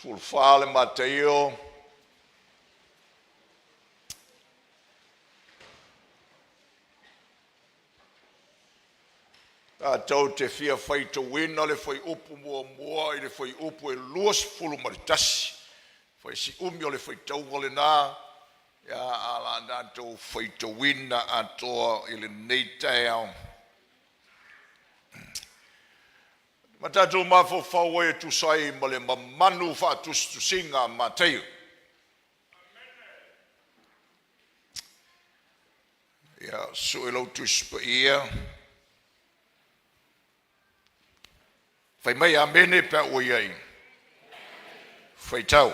14 le Mataio, tatou te fia faitauina le fuaiupu muamua i le fuaiupu e 21. Fai si umi o le faitauga lena, ae o le a tatou faitauina atoa i lenei taeao ma tatou mafaufau ai e tusa ai ma le mamalu faatusitusiga a Mataio. Ia sue lau Tusi Paia, fai mai Amene pe a ua i ai. Faitau.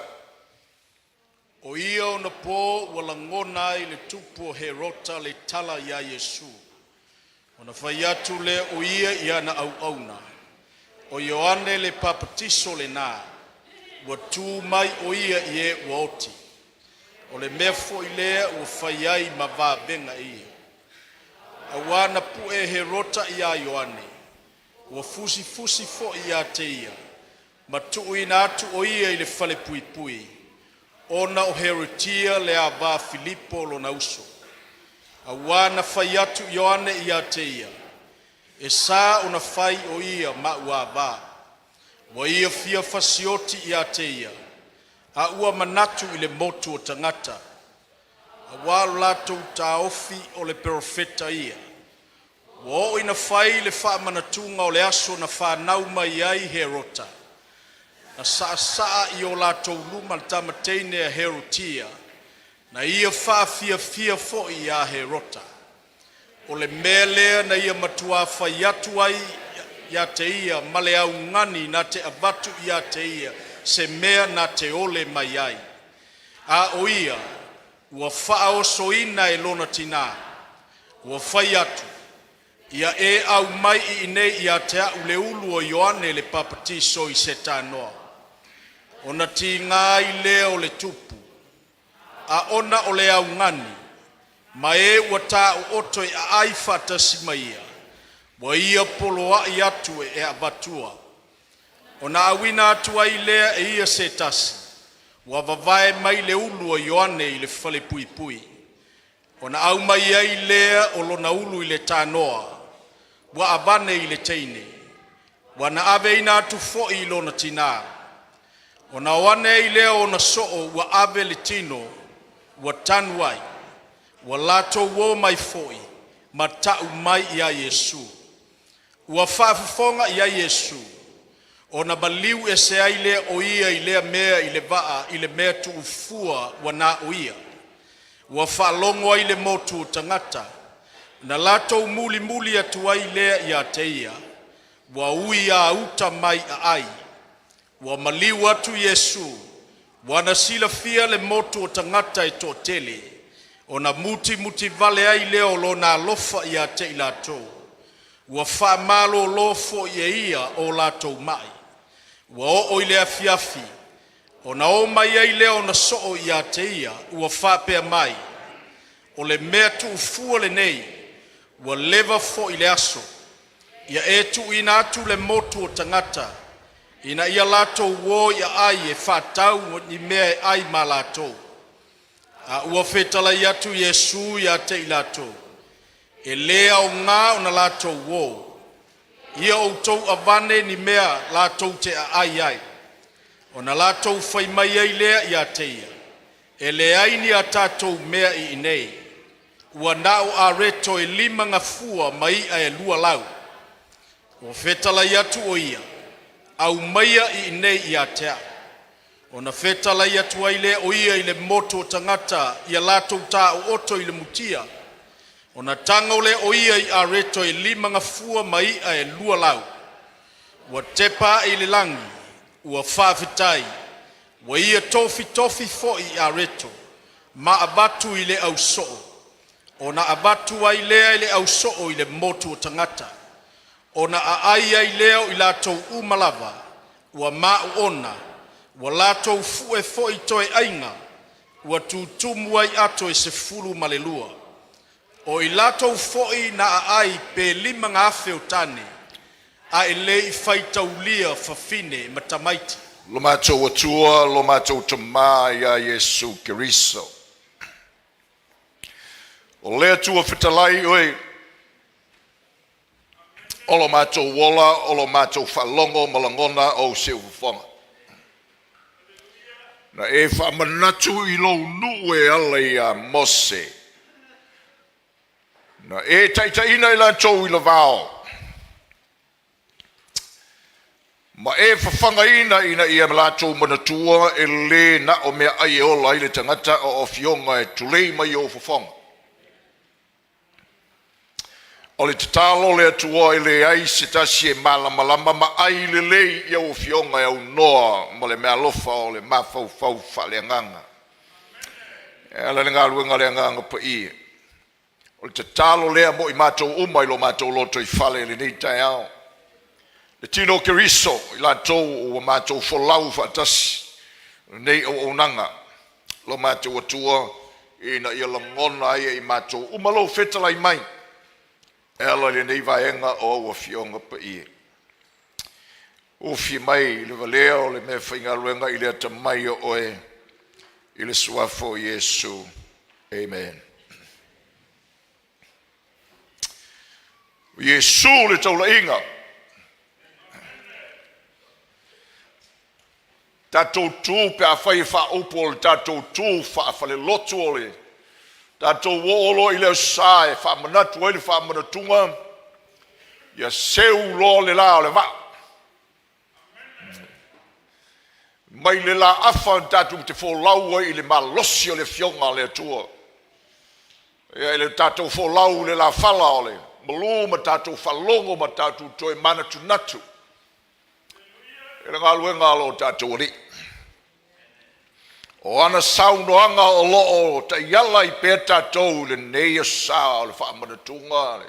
O ia ona po ua lagona ai e le tupu o Herota le tala ia Iesu, ona fai atu lea o ia i ana auauna, “O Ioane le Papatiso lena. Ua tu mai o ia i e ua oti. O le mea foi lea ua fai ai ma vavega e ia.” Auā na pue e Herota ia Ioane, ua fusifusi foi ia te ia, ma tuuina atu o ia i le falepuipui ona o Herotia le ava a Filipo lona uso. Auā na fai atu Ioane ia te ia, “E sa ona fai o ia ma'u ava.” Ua ia fia fasioti ia te ia, a ua manatu i le motu o tagata, auā lo latou taofi o le perofeta ia. Ua oo ina fai le faamanatuga o le aso na fanau mai ai Herota, na saasaa i o latou luma le tama teine a Herotia, na ia faafiafia foi ia Herota. O le mea lea na ia matua fai atu ai ia te ia ma le augani na te avatu ia te ia se mea na te ole mai ai. A o ia ua faaosoina e lona tina, ua fai atu, “Ia e aumai iinei ia te au le ulu o Ioane le Papatiso i se tanoa.” Ona tiga ai lea o le tupu, a ona o le augani ma e ua taoto e aai faatasi ma ia, ua ia poloai atu e avatua. Ona auina atu ai lea e ia se tasi, ua vavae mai le ulu o Ioane i le falepuipui. Ona aumai ai lea o lona ulu i le tanoa, ua avane i le teine, ua na aveina atu foi i lona tina. Ona o ane ai lea o ona soo ua ave le tino ua tanu ai. Ua latou o mai foi ma tau mai ia Iesu. Ua faafofoga i ai Iesu, ona maliu ese ai lea o ia i lea mea i le vaa i le mea tuufua ua na o ia. Ua faalogo ai le motu o tagata, ona latou mulimuli atu ai lea ia te ia, ua ui lava uta mai aai. Ua maliu atu Iesu, ua na silafia le motu o tagata e toatele, ona mutimuti vale ai lea o lona alofa ia te i latou, ua faamalolo foi e ia o latou mai. Ua oo i le afiafi, ona o mai ai lea o ona soo ia te ia, ua faapea mai, “O le mea tuufua lenei, ua leva foi le aso. Ia e tuuina atu i le motu o tagata, ina ia latou o i aai e faatau ni mea e ai ma latou.” A ua fetalai atu Iesu ia te i latou, e le aoga ona latou o, ia outou avane ni mea latou te aai ai. Ona latou fai mai ai lea ia te ia, “E leai ni a tatou mea iinei, ua na o areto e lima gafua ma i'a e lua lau.” Ua fetalai atu o ia, “Aumaia iinei ia te au.” Ona fetalai atu ai lea o ia i le motu o tagata ia latou taooto i le mutia. Ona tago lea o ia i areto e lima gafua ma i'a e lua lau, ua tepa ae i le lagi, ua faafetai, ua ia tofitofi foi i areto ma avatu i le au soo, ona avatu ai lea e le au soo i le motu o tagata. Ona aai ai lea o i latou uma lava, ua maoona, ua latou fue foi toeaiga, ua tutumu ai ato e 12. O i latou foi na aai pe 5,000 o tane, ae le i faitaulia fafine ma tamaiti. Lo matou Atua, lo matou Tamā ia Iesu Keriso. O le Atua fetalai oe, o lo matou ola, o lo matou faalogo ma lagona o ou siufofoga. Na e faamanatu i lou nuu e ala ia Mose, na e taitaiina i latou i le vao, ma e fafagaina ina ia latou manatua e le na o meaai e ola ai le tagata o afioga e tulei mai ou fofoga. O le tatalo le Atua e leai se tasi e malamalama ma ai lelei i au afioga e aunoa ma le meaalofa o le mafaufau faaleagaga. E ala i le galuega a le Agaga Paia. O le tatalo lea mo i matou uma i lo matou lotoifale i lenei taeao, le tino o Keriso i latou ua matou folau faatasi i lenei auaunaga, lo matou Atua, ina ia lagona ai e i matou uma lou fetalai mai e ala i lenei vaega o au Afioga Paia. Ufi mai i le valea o le meafaigaluega i le atamai o oe i le suafa o Iesu. Amen. O Iesu le taulaiga, tatou tu pe afai e faaupu o le tatou tu faafalelotu o le tatou oo loa i le aso Sa e faamanatu ai le faamanatuga, ia seu loa le la o le vaa. Mai le laafa na tatou te folau ai i le malosi o le Afioga a le Atua. Ia, i le tatou folau i le lafala o le malu ma tatou faalogo ma tatou toe manatunatu i le galuega a lo tatou Alii. O ana saunoaga o lo o taiala ai pea tatou i lenei aso sa o le faamanatuga.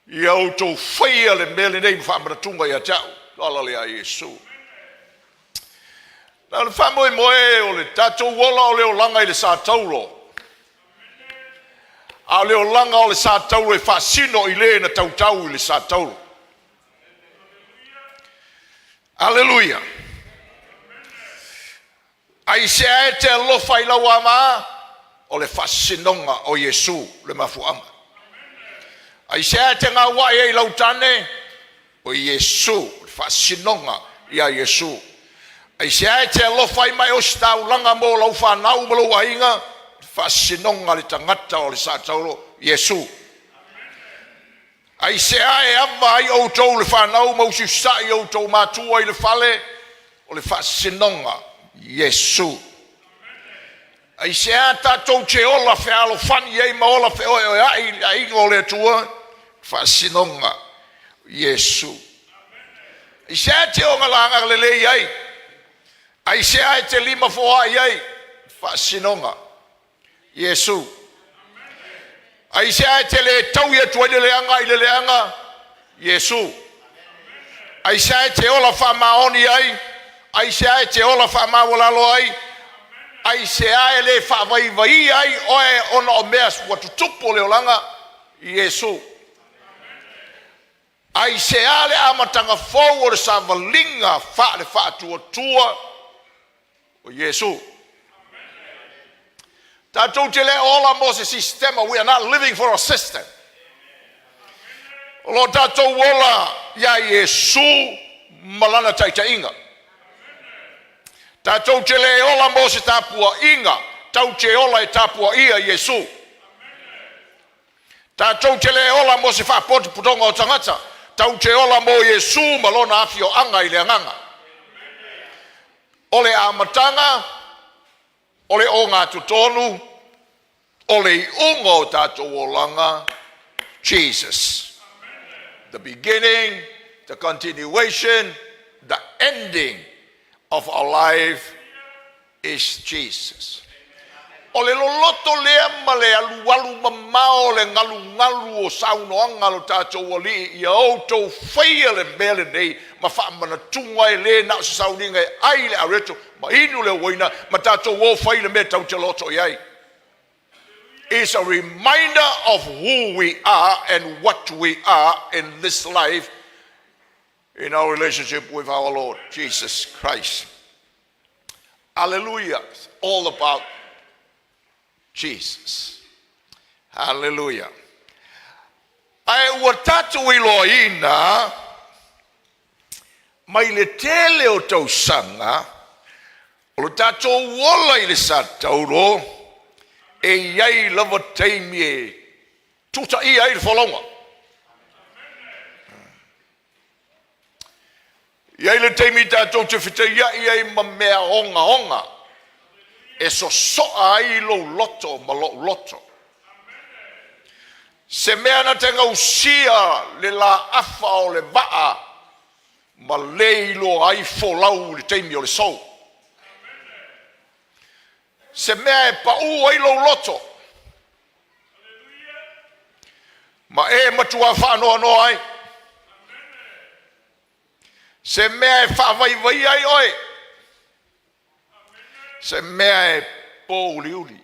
Ia outou faia le mea lenei ma faamanatuga ia te au, o ala lea a Iesu. Na o le faamoemoe o le tatou ola o le olaga i le sa taulo, a o le olaga o le sa taulo e faasino i le na tautau i le sa taulo. Aleluia! Aisea e te alofa i lau ama? O le faasinoga o Iesu le mafuaaga. Aisea e te gauai ai i lau tane? O Iesu, le faasinoga ia Iesu. Aisea e te alofa ai ma e ositaulaga mo lau fanau ma lou aiga? Le faasinoga le tagata o le sa taulo, Iesu. Aisea e ava ai outou le fanau ma usiusisa'i outou matua i le fale? O le faasinoga Iesu. Aisea tatou te ola fealofani ai ma ola feoeoea'i i le aiga o le Atua? Faasinoga Iesu. Aisea e te ogalaga lelei ai? Aisea e te lima foai ai? Faasinoga Iesu. Aisea e te le taui atu ai le leaga i le leaga? Iesu. Aisea e te ola faamaoni ai? Aisea e te ola faamaualalo ai? Aisea e le faavaivaia ai oe ona o mea ua tutupu o le olaga? Iesu. Aisea le amataga fou o le savaliga faale faatuatua? O Iesu. Tatou te le ola mo se sistema. We are not living for a system. O lo tatou ola iā Iesu ma lana taitaiga. Tatou te le ola mo se tapuaiga, tatou te ola e tapuaia Iesu. Tatou te le ola mo se faapotopotoga o tagata, tatou te ola mo Iesu ma lona afioaga i le agaga. O le amataga, o le ogatotonu, o le iuga o tatou olaga, Jesus. The beginning, the continuation, the ending of our life is Jesus. O le loloto lea ma le alualu mamao o le galugalu o saunoaga lo tatou Alii, ia outou faia le mea lenei ma faamanatuga, e le na o se sauniga e ai le areto ma inu le uaina ma tatou o fai le mea tau te loto i ai. Is a reminder of who we are and what we are in this life. in our relationship with our Lord Jesus Christ. Hallelujah. It's all about Jesus. Hallelujah. Ae ua tatou iloaina mai le tele o tausaga o lo tatou ola i le sa taulo, e i ai lava taimi e tutaia ai le folauga. E i ai le taimi tatou te fetaiai ai ma mea ogaoga e sosoa ai lou loto ma lou loto. Se mea na te gausia le laafa o le vaa ma le iloa ai folau i le taimi o le sou. Se mea e pau ai lou loto ma e matua faanoanoa ai. Se mea e faavaivaia ai oe. Se mea e pouliuli.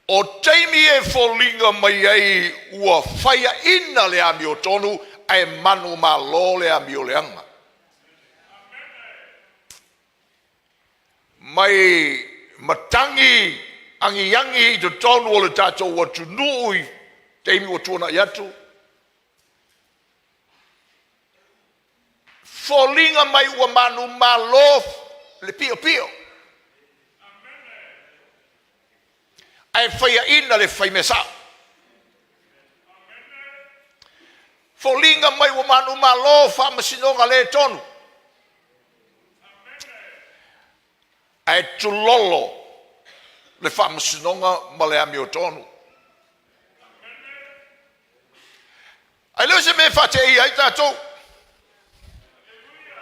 O taimi e foliga mai ai ua faiaina le amiotonu ae manumalo le amioleaga. Mai matagi agiagi i totonu o le tatou atunuu i taimi ua tuanai atu, foliga mai ua manumalo le piopio ae faiaina le faimea sao. Foliga mai ua manumalo faamasinoga le tonu ae tulolo le faamasinoga ma le amiotonu. Ae le o se mea e faateia ai tatou.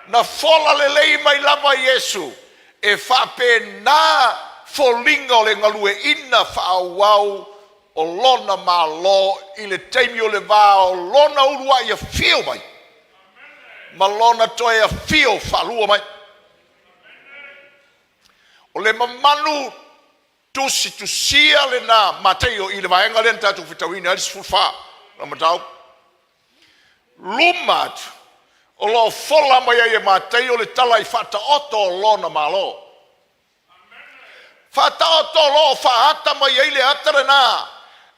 Na fola lelei mai lava Iesu e faapena foliga o le galueaiina faaauau o lona Malo i le taimi o le va o lona uluai afio mai ma lona toe afio faalua mai. O le mamalu tusitusia lena Mataio i le vaega lea na tatou fetauina ai le 14 o mataupu. Luma atu o lo o fola mai ai e Mataio le tala i faataoto o lona Malo. Faataoto o lo o faaata mai ai le ata lena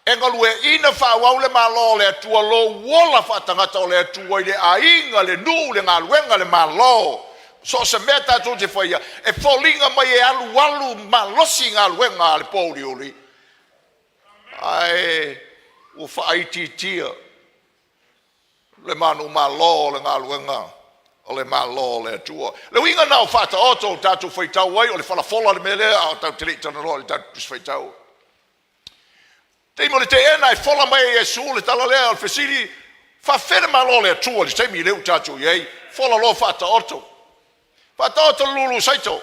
e galueaiina faaauau le Malo o le Atua, lou ola faatagata o le Atua i le aiga, le nuu, le galuega, le Malo, so o se mea tatou te faia, e foliga mai e alualu malosi galuega a le pouliuli, ae ua faaitiitia le manumalo o le galuega o le Malo o le Atua. Le uiga lena o faataoto o tatou faitau ai, o le falafola le mea lea, a o tatou te le i talanoa i le tatou Tusi Faitau. Taimi o le teena e fola mai e Iesu le tala lea o le fesili, faafefea le Malo o le Atua i le taimi lea ua tatou i ai, fola loa faataoto. Faataoto le lulu saito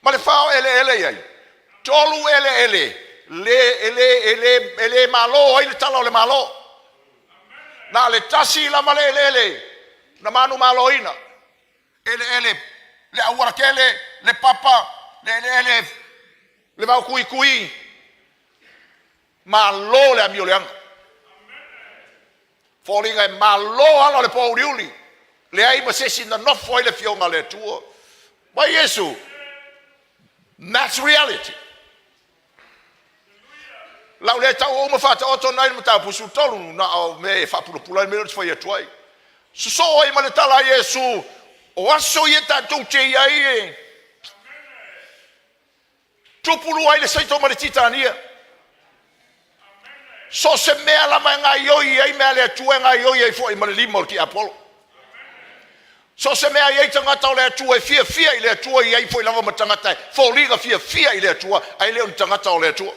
ma le fao eleele i ai. Tolu eleele le, e, le, e, le, e le malo ai le tala o le Malo. Na o le tasi lava le eleele na manumaloina. Eleele le aualatele, le papa, le eleele, le vao tuitui, malo le amioleaga. Foliga e malo ala o le pouliuli, leai ma se isi na nofo ai le afioga a le Atua. Mai Iesu, that's reality. Lau lea tau uma faataoto nai le mataupu 13 na o mea e faapulapula ai mea o te fai atu ai. Sosoo ai ma le tala a Iesu, o aso ia tatou te i ai e tupulu ai le saito ma le titania. So o se mea lava e gaioi ai mea a le Atua e gaioi ai foi ma le lima o le tiapolo. So o se mea e i ai tagata o le Atua e fiafia i le Atua, e i ai foi lava ma tagata e foliga fiafia i le Atua ae le o ni tagata o le Atua.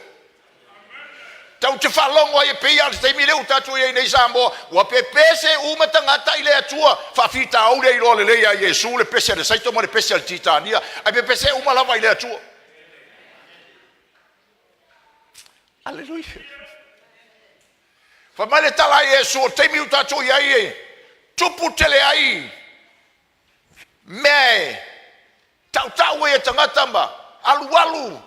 Tatou te faalogo ai e pei lava o le taimi lea ua tatou i ai nei i Samoa, ua pepese uma tagata i le Atua. Faafitauli e iloa lelei e Iesu le pese a le saito ma le pese a le titania, ae pepese uma lava i le Atua. Aleluia. Fai mai le tala a Iesu, o taimi ua tatou i ai e tupu tele ai mea e tautau ai e tagata ma alualu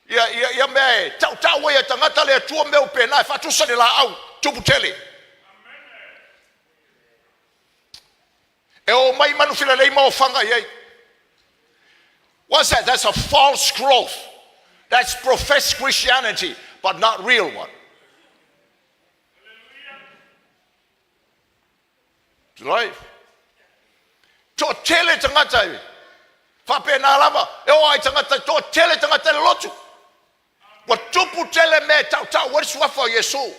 ia, ia, ia mea e tautau ai e tagata le Atua mea o pena e faatusa le laau tupu tele. E omai manufilalei ma ofaga i ai. What's that? That's a false growth. That's professed Christianity, but not real one. Right? Toatele tagata e faapena lava, e oo lava i tagata, toatele tagata i le lotu. Ua tupu tele mea e tautau ai le suafa o Iesu.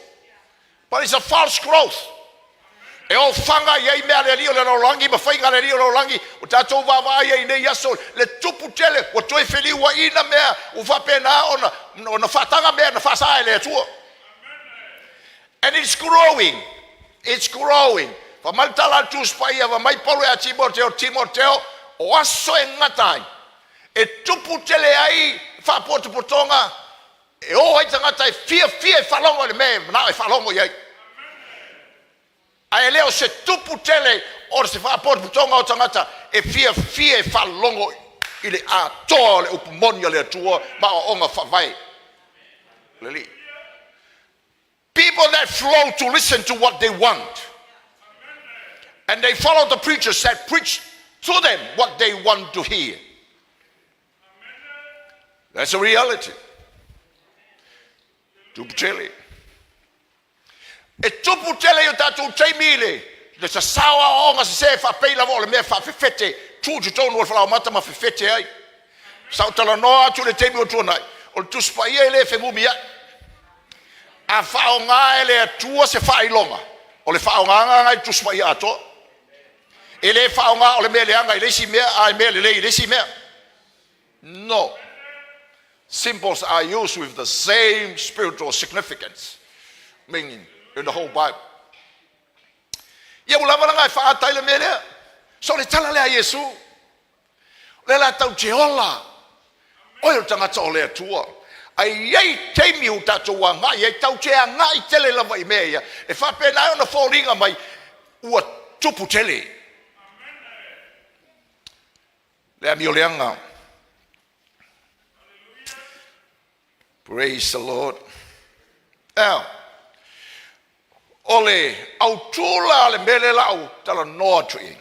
But it's a false growth. E ofaga i ai mea a le alii o le lalolagi ma faiga a le alii o le lalolagi ua tatou vaavaai ai i nei aso, le tupu tele, ua toe feliuaina mea ua faapena ona, ona faataga mea na faasa e le Atua. And it's growing. It's growing. Fai mai le tala a le Tusi Paia, fai mai Paulo ia Timoteo, Timoteo, o aso e gata ai, e tupu tele ai faapotopotoga, e o ai tagata e fiafia e faalogo i le mea e manao e faalogo i ai. Ae le o se tupu tele o se faapotopotoga o tagata e fiafia e faalogo i le atoa o le upu moni a le Atua ma aoaoga faavae. Lelei. People that flow to listen to what they want. And they follow the preachers that preach to them what they want to hear. That's a reality. Tupu tele. E tupu tele i o tatou taimi le, le sasao aoaoga sesē faapei lava o le mea faafefete, tuu i totonu o le falaoamata ma fefete ai. Sa ou talanoa atu i le taimi ua tuanai, o le Tusi Paia e le fenumiai. A faaaoga e le Atua se faailoga, o le faaaogaga lena i le Tusi Paia atoa. E le faaaoga o le mea leaga i le isi mea a mea lelei i le isi mea. No. Symbols are used with the same spiritual significance, meaning in the whole Bible. Ia ua lava lana e faaata ai le mea lea. So le tala lea a Iesu, o lea la tau te ola, oe o le tagata o le Atua. Ae i ai taimi ua tatou agai ai, tau te agai tele lava i mea ia, e faapena ai ona foliga mai ua tupu tele. Le amioleaga. Praise the Lord. Now, o le autū la le mea lea la au talanoa atu i ai.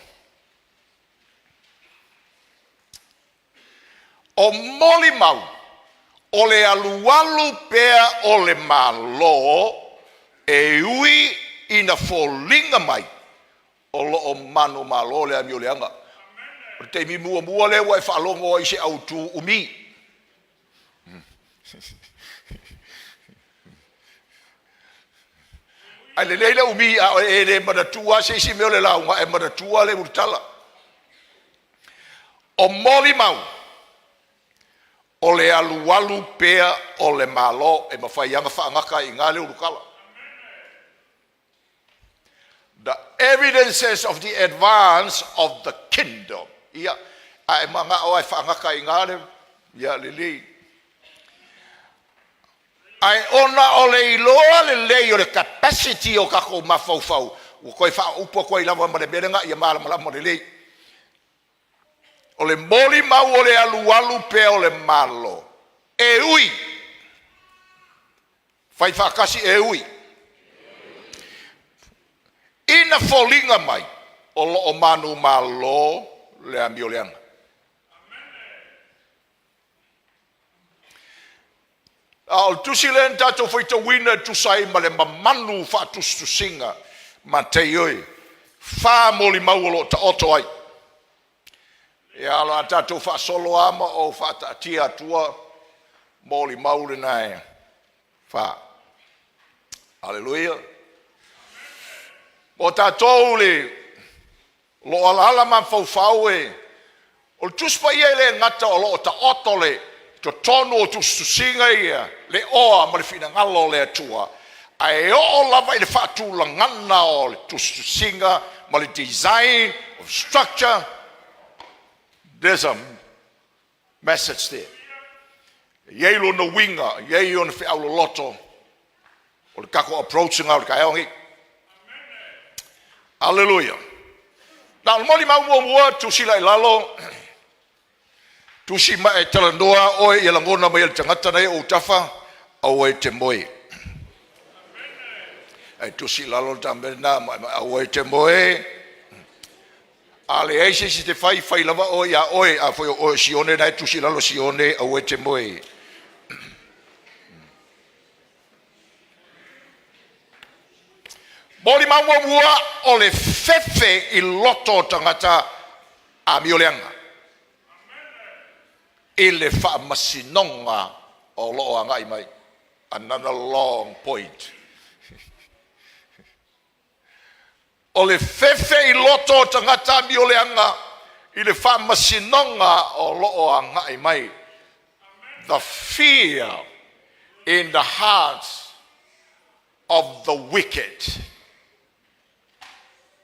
O molimau o le alualu pea o le Malo e ui ina foliga mai o lo o manumalo le amioleaga. O le taimi muamua lea ua e faalogo ai i se autū umi. Ae lelei le umi a e le manatua se isi mea o le lauga, e manatua le ulutala. O molimau, o le alualu pea o le Malo e mafai lava ona faagata ai i ina le ulutala. The evidences of the advance of the kingdom. Ia, a e manao lava e faagata ai i ina le, ia lelei. Ae ona o le iloa lelei o le capacity o tatou mafaufau, ua toe faaupu atu ai lava ma le mea lena ia malamalama lelei. O le molimau o le alualu pea o le Malo, e ui Fai faatasi e ui ina foliga mai o lo o manumalo le amioleaga. A o le tusi lea na tatou faitauina e tusa ai ma le mamanu faatusitusiga Mataio e fa molimau o lo o taoto ai. Ia, o le a tatou faasolo lava ma ou faataatia atua molimau lena e fa. Aleluia. Mo tatou le lo o alaala mafaufau e o le Tusi Paia e le gata o lo o taoto le totonu o tusitusiga ia le oa ma le finagalo o le Atua, ae oo lava i le faatulagaga o le tusitusiga ma le design of structure, there's a message there. E i ai lona uiga, e i ai ona feau loloto o le tatou approach lena o le taeao nei. Aleluia. Na o le molimau muamua, tusi la i lalo, Tusi ma e talanoa oe ia lagona mai e le tagata na e ou tafa, aua e te moe. Ae tusi i lalo le tamea lena, aua e te moe. A leai se isi e te fai, fai lava oe iā oe. A foi o oe o Sione na e tusi i lalo Sione, aua e te moe. Molimau muamua o le fefe i loto o tagata amioleaga i le faamasinoga o lo o agai mai. Another long point. O le fefe i loto o tagata amioleaga i le faamasinoga o lo o agai mai. The fear in the hearts of the wicked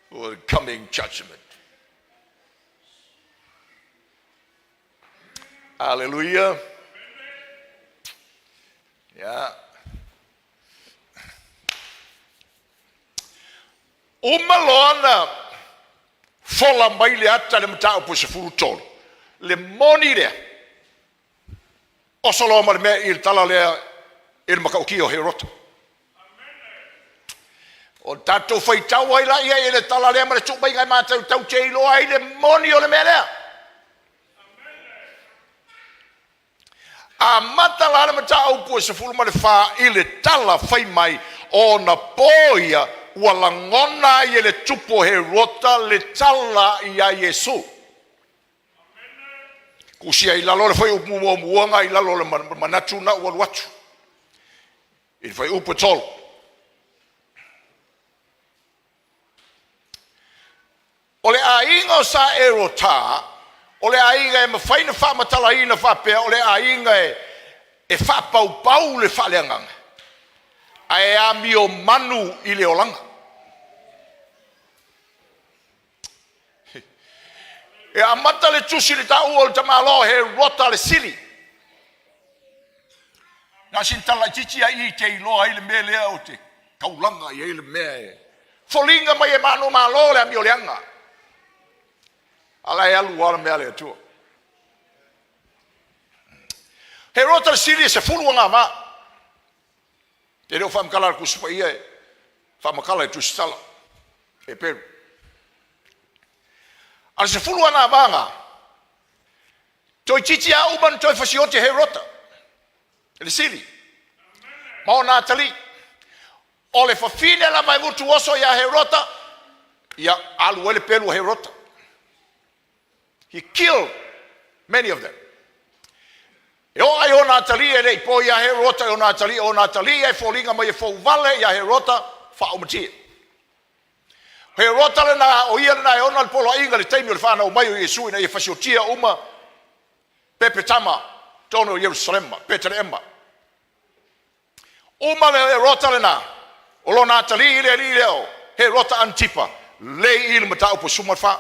for the coming judgment. Hallelujah. Yeah. Uma loa na fola mai le ata i le mataupu 13, le moni lea, oso loa ma le mea i le tala lea i le matautia o Herota. O tatou faitau ai laia i le tala lea ma le tuumaiga e matou tau te iloa ai le moni o le mea lea. Amata la le mataupu e 14 i le tala fai mai o ona po ia ua lagona ai e le tupu o Herota le tala iā Iesu. Tusia i lalo le fuaiupu muamua na i lalo o le manatu na ua alu atu i le fuaiupu e 3. O le aiga o Sa Erota, o le aiga e mafai ona faamatalaina faapea o le aiga e, e faapaupau le faaleagaga ae amio manu i le olaga. E amata le tusi i le taua o le tamaloa o Herota le sili. Na sina tala laitiiti a i te iloa ai le mea lea o te taulaga i ai le mea e foliga mai e manumalo le amioleaga. A la e alu lava le mea a le Atua. Herota le sili e 10 agavaa. E le o faamatala le Tusi Paia e faamatala i Tusitala e Peru. A le 10 agavaa na, toeitiiti lava uma ona toe fasioti e Herota le sili ma ona atalii. O le fafine lava e gutu oso iā Herota, ia alu ai le pelu a Herota. He killed many of them. E oo i ona atalii e le i po iā Herota i ona atalii, o ona atalii e foliga mai e fouvale iā Herota faaumatie. O Herota lena, o ia lena e ona le poloaiga i le taimi o le fanau mai o Iesu ina ia fasiotia uma pepe tama totonu o Ierusalema, Petelehema. Uma le Herota lena, o lona atalii le alii lea o Herota Antipa, lei i le mataupu 14.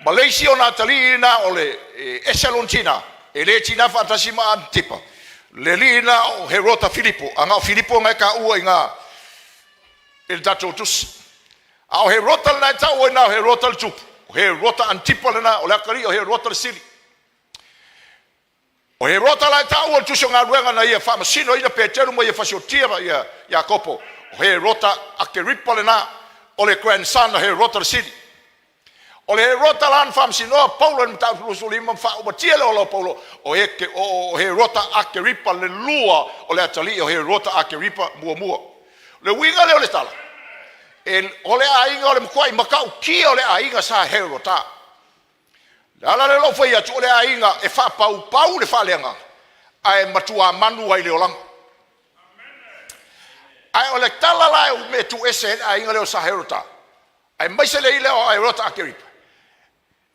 Ma le isi ona atalii lena o le ese lona tina, e le tina faatasi ma Antipa, le alii lena o Herota Filipo, a na o Filipo na e taua i na i le tatou tusi. A o Herota lena e taua i na o Herota le tupu, o Herota Antipa lena, o le atalii o Herota le sili. O Herota la e taua i le tusi o galuega na ia faamasinoina Peteru ma ia fasiotia ia Iakopo. O Herota Akeripa lena, o le grandson o Herota le sili. O le Herota la na faamasinoa Paulo i le Mataupu 25 ma faaumatia le ola o Paulo, o, Eke, o Herota Akeripa le lua o le atalii o Herota Akeripa muamua. Le uiga lea o le tala, e, o le aiga o le matuai matautia o le aiga sa Herota. Le ala lea o lou fai atu, o le aiga e faapaupau le faaleagaga, ae matua manu ai le olaga. Ae o le tala la e mea tuuese ai le aiga lea o Sa Herota, aemaise le lea o Herota Akeripa,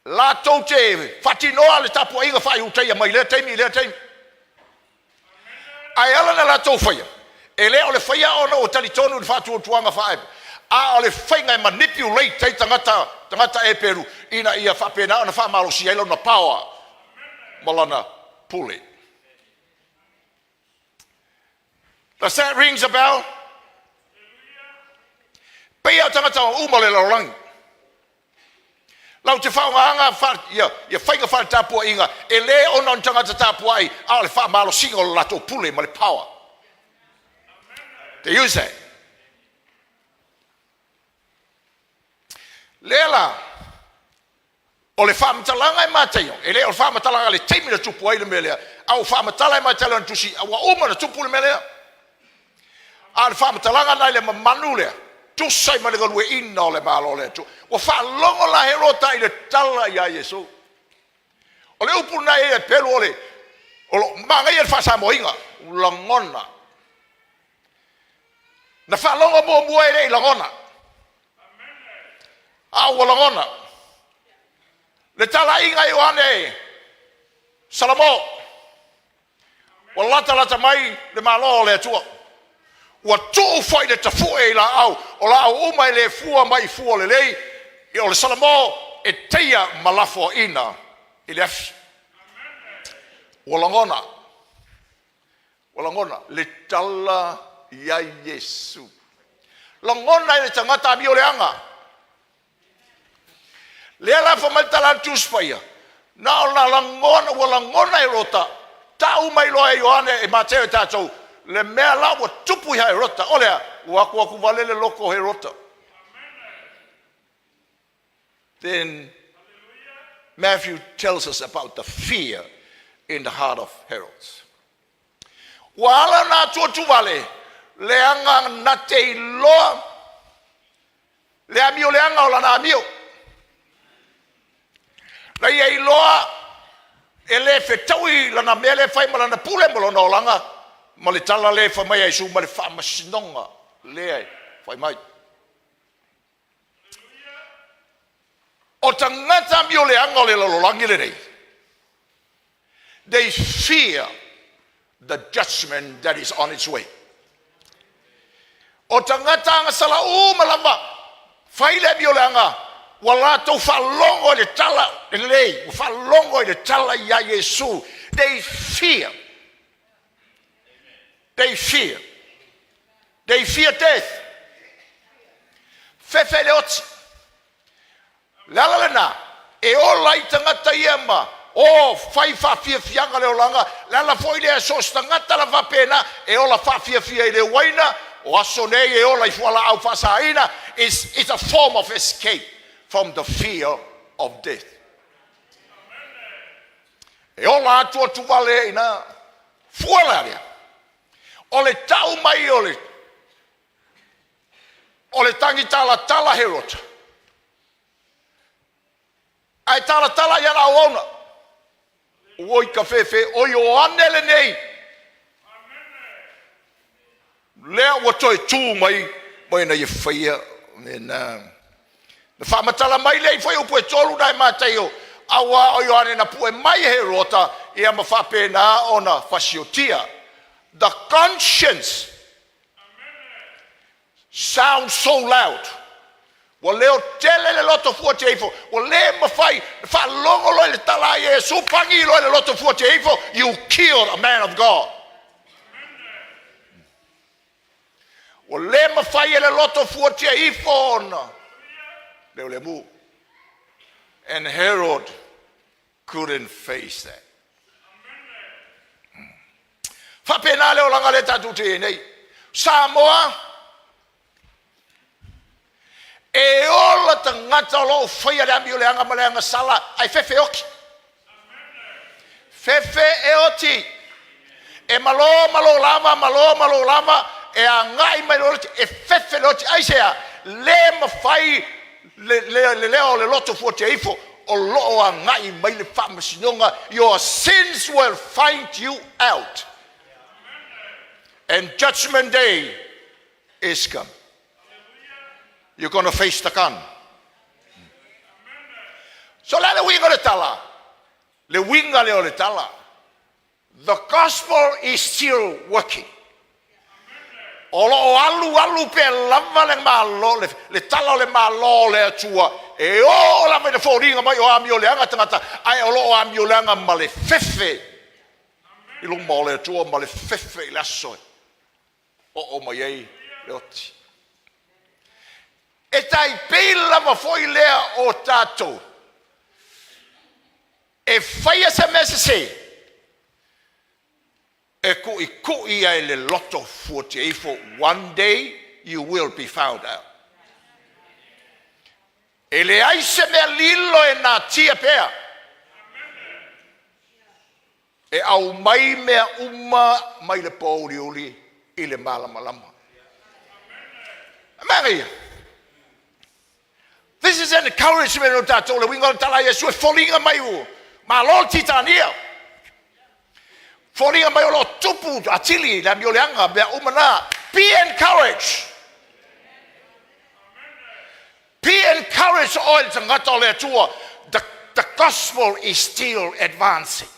latou te faatinoa le tapuaiga faa-Iutaia mai lea taimi i lea taimi. Ae ala na latou faia, e le o le faia ona ua talitonu i le faatuatuaga faa a o le faiga e manipulate ai tagata, tagata Eperu ina ia faapena ona faamalosia ai lona power ma lana pule. Does that rings a bell? Pei o tagata uma o le lalolagi. Lau te faaaogaina fa, ia, ia faiga faaletapuaiga e le ona o ni tagata tapuai, a o le faamalosiga o le latou pule ma le power. They use that. Lea la, O le faamatalaga e Mataio, e le o le faamatalaga i le taimi na tupu ai le mea lea, a ua faamatala e Mataio lana tusi, a ua uma ona tupu le mea lea. A o le faamatalaga lena i le mamanu lea, tusa ai ma le galueaiina o le Malo o le Atua. Ua faalogo la Herota i le tala ia Iesu. O le upu lena e i ai Pelu o le o lo manaia le faasamoaina, lagona. Na faalogo muamua e le i lagona, a ua lagona. Le talaiga a Ioane Salamo, ua latalata mai le Malo o le Atua. Ua tuu foi le tafue i laau, o laau uma e le fua mai i fua lelei, o le Salamo e teia ma lafoaiina i le afi. Ua lagona, ua lagona le tala ia Iesu. Lagona e le tagata amioleaga. Lea la fai mai le tala a le Tusi Paia, na ona lagona, ua lagona e Rota, tau mai loa e Ioane e Mateo e tatou, le mea la ua tupu ia Herota, o lea, ua atu atu vale le loto o Herota. Then Matthew tells us about the fear in the heart of Herod. Ua ala ona atuatuvale, leaga na te iloa le amioleaga o lana amio. Na ia iloa e le fetaui lana mea lea e fai ma lana pule ma lona olaga ma le tala lea e fai mai a Iesu ma le faamasinoga lea e fai mai. O tagata amioleaga o le lalolagi lenei, they fear the judgment that is on its way. O tagata agasala uma lava, fai le amioleaga, ua latou faalogo i le tala lelei, ua faalogo i le tala ia Iesu. They fear. They fear. They fear death. Fefe le oti. Le ala lena, e ola ai tagata ia ma o fai faafiafiaga le olaga, le ala foi lea so o se tagata lava faapena e ola faafiafia i le uaina, o aso nei e ola i fualaau faasaina, it's a form of escape from the fear of death. E ola atu atu vale ina fua la lea. O le tau mai o le tagitalatala Herota, ae talatala i ana auauna. Oi ka fefe, o Ioane lenei, lea ua toe tu mai ma ina ia faia lena. Na faamatala mai lea i fuaiupu e 3 na e Mataio, auā o Ioane na pue mai e Herota ia ma faapena ona fasiotia. The conscience sounds so loud. Ua leo tele le loto fuatia ifo, ua le mafai, faalogo loa i le tala a Iesu, pagi loa i le loto fuatia ifo, you killed a man of God. Ua le mafai e le loto fuatia ifo ona leo le mu. And Herod couldn't face that. Faapena le olaga le tatou te i ai nei. Samoa, e ola tagata o loo faia le amioleaga ma le agasala, ae fefe oti. Fefe e oti. E malo malo lava, malo malo lava, e agai mai le oti, e fefe le oti. Aisea? Le mafai le leo o le loto fuatia ifo, o loo agai mai le faamasinoga. Your sins will find you out. And judgment day is come. You're going to face the gun. So le le uiga o le tala, le uiga lea o le tala. The gospel is still working. O loo alu alu pea lava le malo, le tala o le Malo o le Atua. E o lava i le foliga mai o amioleaga tagata, ae o loo amioleaga ma le fefe i luma o le Atua ma le fefe i le aso e oo mai ai le oti. E tai pei lava foi lea o tatou e faia se mea sesē, e kuʻikuʻi ai le loto fuatia ifo, one day you will be found out. E leai se mea lilo e natia pea. E aumai mea uma mai le pōuliuli i le malamalama. Manaia. This is an encouragement o tatou le uiga o le tala a Iesu e foliga mai ua malo le titania. Foliga mai o lo o tupu atili le amioleaga mea uma na. Be encouraged. Be encouraged oe le tagata o le Atua. The, the gospel is still advancing.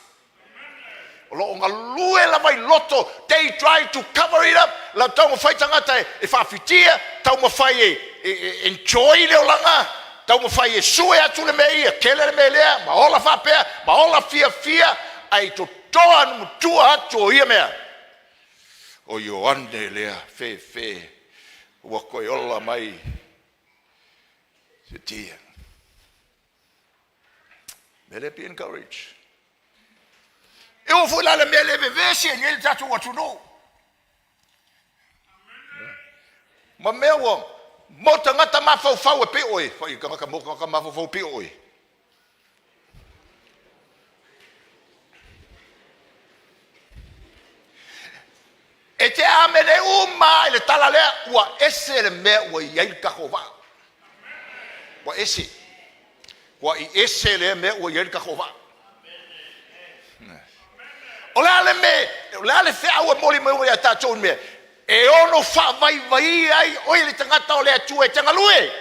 O lo o galue lava i loto. They try to cover it up. La taumafai tagata e, e faafitia, taumafai e, e, e enjoy le olaga, taumafai e sue atu le mea ia, kele le mea lea, ma ola faapea, ma ola fiafia, ae totoa matua atu o ia mea. O Ioane lea fefe ua koe ola mai se tia. Let it be encouraged. E oo foi la le mea le vevesi ai nei le tatou atunuu. Ma mea ua mo tagata mafaufau e pei oe, fai tagata mo tagata mafaufau e pei oe. E te amene uma i le tala lea, ua ese le mea ua i ai le tatou vaa. Ua ese. Ua i ese lea mea ua i ai le tatou vaa. O le a le mea, o le a le feau e moli mai ia tatou i mea, e ono faavaivaia ai oe le tagata o le Atua e te galue.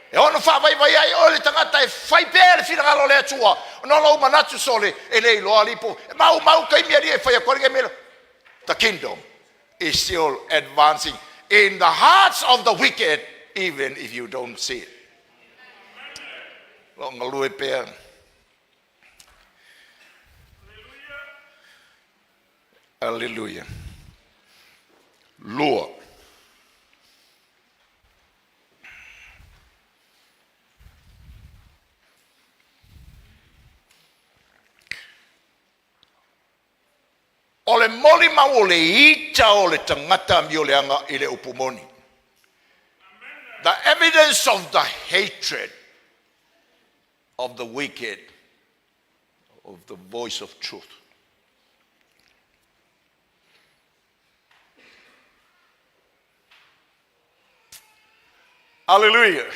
E ono faavaivaia ai oe le tagata e fai pea le finagalo o le Atua. Ona o lou manatu sole, e le iloa alii po. E maumau taimi alii e fai atu ai lenei mea. The kingdom is still advancing in the hearts of the wicked, even if you don't see it. Lo galue pea. Aleluia. Lua. O le molimau o le ita o le tagata amioleaga i le upu moni. The evidence of the hatred of the wicked of the voice of truth. Hallelujah.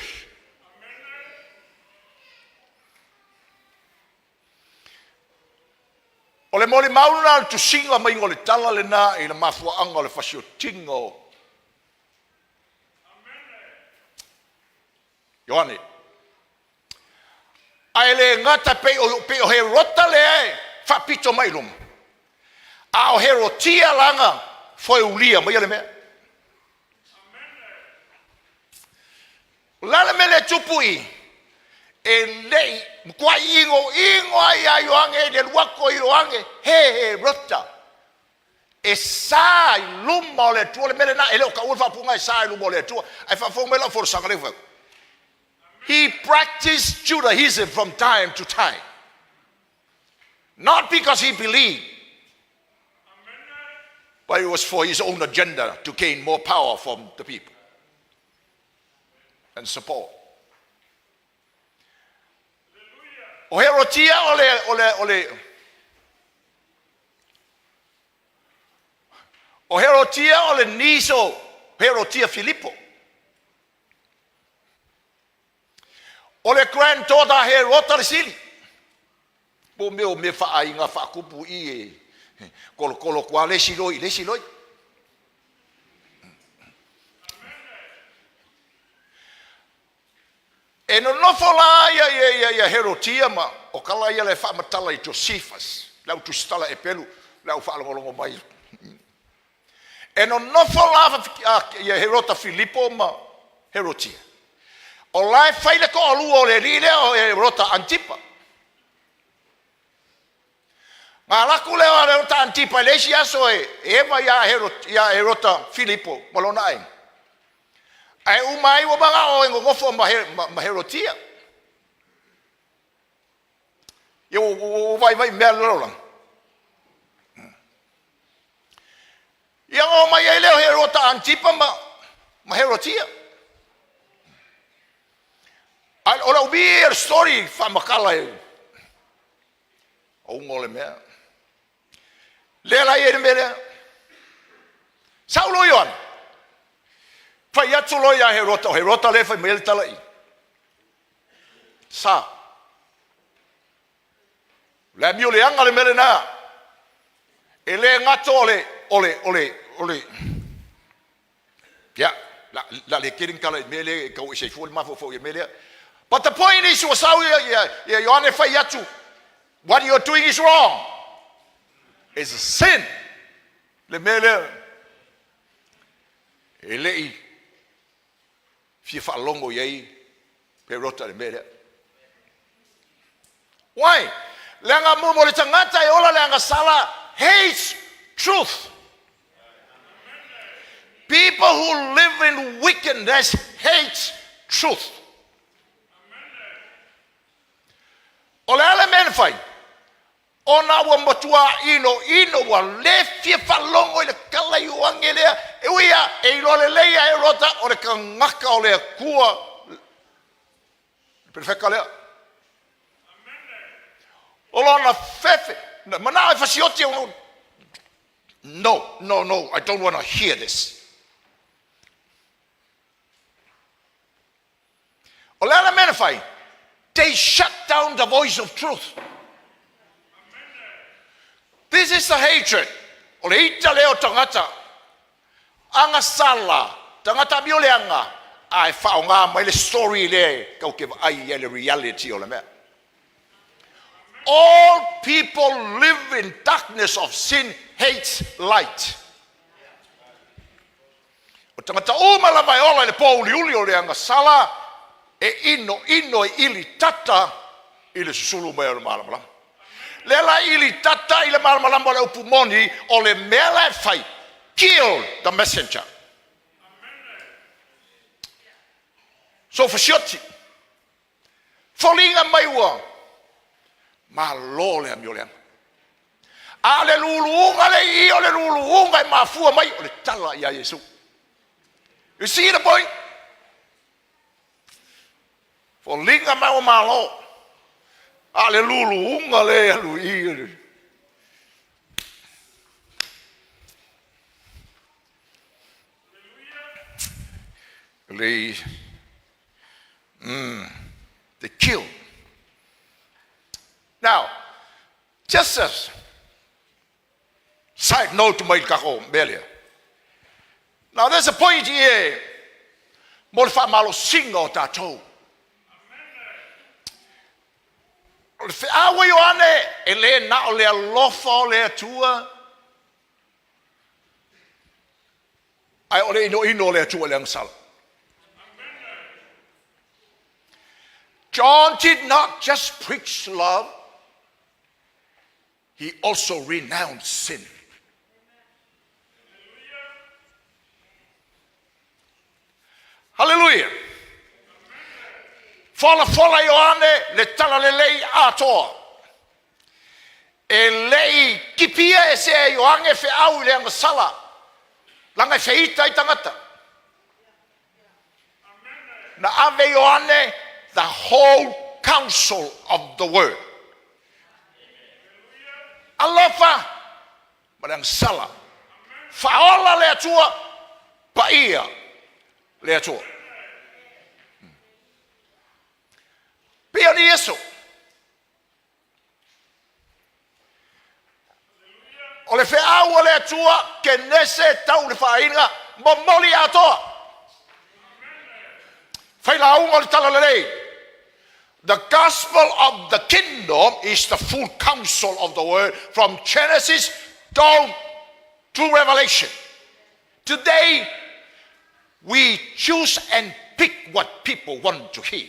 O le molimau lena o le tusiga mai o le tala lena i le mafuaaga o le fasiotiga o Ioane. Ae le gata pei o, pei o Herota lea e faapito mai i luma, a o Herotia lana foeulia maia le mea. O le a le mea lea e tupu i? E le i matuai igoigo ai ia Ioane i le alu atu o Ioane he Herota e sa i luma o le Atua le mea lena. E le o taua le faaupuga e sa i luma o le Atua. Ae faafofoga mai lau folasaga lea ua fai atu. He practiced Judaism from time to time. Not because he believed, but it was for his own agenda to gain more power from the people and support. O Herotia o le, o le, o le, o Herotia o le niece o Herotia Filipo. O le granddaughter a Herota le sili. Po o mea o mea faaaiga faatupu i e kolokolo atu lava le isi loi i le isi loi. E nonofo la ia, ia, ia, ia Herotia ma o tala ia le faamatala i Josephus, le au tusitala epelu, le au faalogologo mai. E nonofo la ia Herota Filipo ma Herotia. O la e fai le toalua o le alii lea o Herota Antipa. Na alu atu lea o Herota Antipa i le isi aso e eva ia ia Herota Filipo ma lona aiga. Ae uma ai ua manao e nonofo ma, ma, ma Herotia. Ia ua, ua, ua vaivai mea le lalolagi. Ia ona omai ai lea o Herota Antipa ma, ma Herotia. O le umi ia o le story faamatala e auga o le mea. Lea la e i ai le mea lea. Sau loa Ioane, fai atu loa ia Herota, o Herota lea e fai mai ai le tala i i. Sa. O le amio leaga le mea lena. E le gata o le, o le, o le, o le, ia, la, la le tele ni tala i le mea lea e tau ese ai fua le mafaufau i le mea lea. But the point is, ua sau ia Ioane fai atu, what you're doing is wrong. It's a sin. Le mea lea. E le i fia faalogo i ai Herota i le mea lea. Why? Leaga mo le tagata e ola le agasala hates truth. People who live in wickedness hate truth. O le a le mea na fai? Ona ua matua inoino, ua le fia faalogo i le tala Ioane lea. E ui ia, e iloa lelei e Herota o le tagata o le Atua. Le perofeta lea. O lona fefe, manao e fasioti. No, no, no, I don't want to hear this. O le a le mea na fai? They shut down the voice of truth. This is the hatred. O le ita lea o tagata. Agasala, tagata amio leaga, ae faaaoga mai le story lea tatou te vaai i ai le reality o le mea. All people live in darkness of sin hates light. O tagata uma lava e ola i le pōuliuli o le agasala e inoino e ilitata i le susulu mai o le malamalama. Lea la ilitata i le malamalama o le upu moni o le mea la e fai, kill the messenger. So fasioti. Foliga mai ua malo le amio leaga. A o le luluga le i o le luluga e mafua mai o le tala ia Iesu. You see the point? Foliga mai ua malo. A o le luluga le alu i. Le they kill. Now, just a side note mai kako mea lea. Now, there's a point here mo le faamalosiga o tatou. O le feau a Ioane e le na o le alofa o le Atua, ae o le inoino o le Atua i le agasala. John did not just preach love, he also renounced sin. Hallelujah. Folafola Ioane le tala lelei atoa. E lei kipia e se Ioane feau i le agasala. Laga e feita ai tagata. Na ave Ioane the whole counsel of the word. Alofa ma le agasala. Faaola le Atua, paia le Atua. Pei o ni Iesu. O le feau o le Atua, Kenese tau le faaina, momoli atoa. Fai lauga o le tala lelei. The gospel of the kingdom is the full counsel of the word from Genesis down to Revelation. Today, we choose and pick what people want to hear.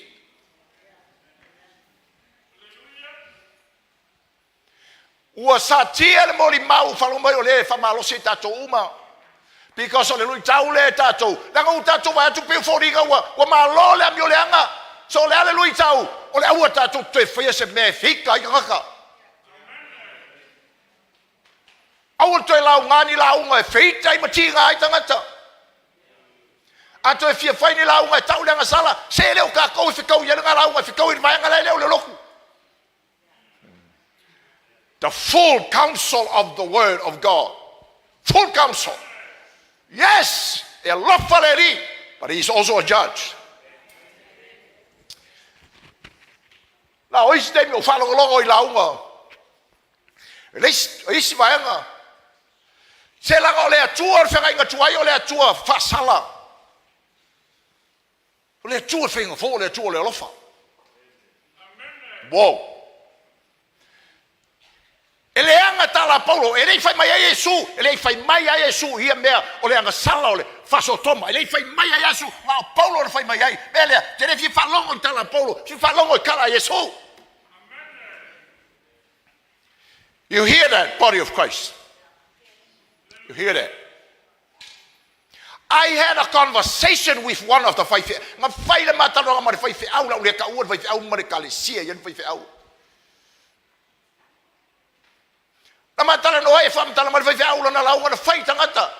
Ua satia le molimau faalogo mai o lea e faamalosi ai tatou uma. Because o le luitau lea e tatou, leaga ua tatou vaai atu pei o foliga ua malo le amio leaga. So o le a le luitau? O le aua tatou toe faia se mea e feita ai tagata. Aua le toe lauga ni lauga e feita ai ma tiga ai tagata. A toe fia fai ni lauga e tau le agasala, se e le o tatou e fetaui ai lena lauga, e fetaui i le vaega la e le o le lotu. The full counsel of the word of God. Full counsel. Yes, e alofa le Alii, but he is also a judge. Na o isi taimi o faalogologo i lauga le isi vaega, se laga o le Atua o le feagaiga tuai, o le Atua faasala, o le Atua faiga fou, o le Atua o le alofa. Wow. E leaga tala a Paulo, e le i fai mai ai Iesu, e le i fai mai ai Iesu ia mea o le agasala o le faasootoma, e le i fai mai ai Iesu, ma o Paulo na fai mai ai. Mea lea, te le fia faalogo i tala a Paulo, fia faalogo i tala a Iesu. You hear that, body of Christ? You hear that? I had a conversation with one of the faifeau. Na fai le mataloga ma le faifeau, lau le taua le faifeau ma le kalesia ia le faifeau. Na matalanoa ai e faamatala mai le faifeau lana lauga na fai i tagata,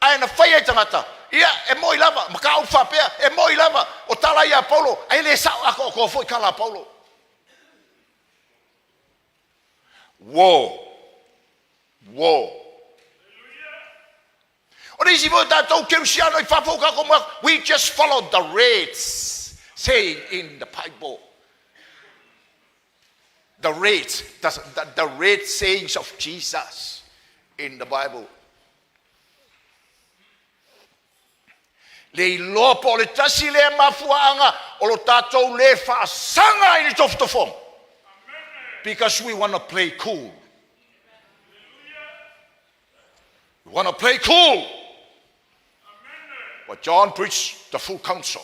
ae na fai ai tagata, ia e moi lava, ma ka upu faapea, e moi lava, o tala ia a Paulo, ae le sao atoatoa foi tala a Paulo. Whoa. Whoa. O le isi foi o tatou kerisiano i fafo o tatou manatu, we just follow the words saying in the Bible. The words, the red sayings of Jesus in the Bible. Le iloa po o le tasi lea mafuaaga o lo tatou le faasaga i le tofotofoga. Because we want to play cool. We want to play cool. But John preached the full counsel.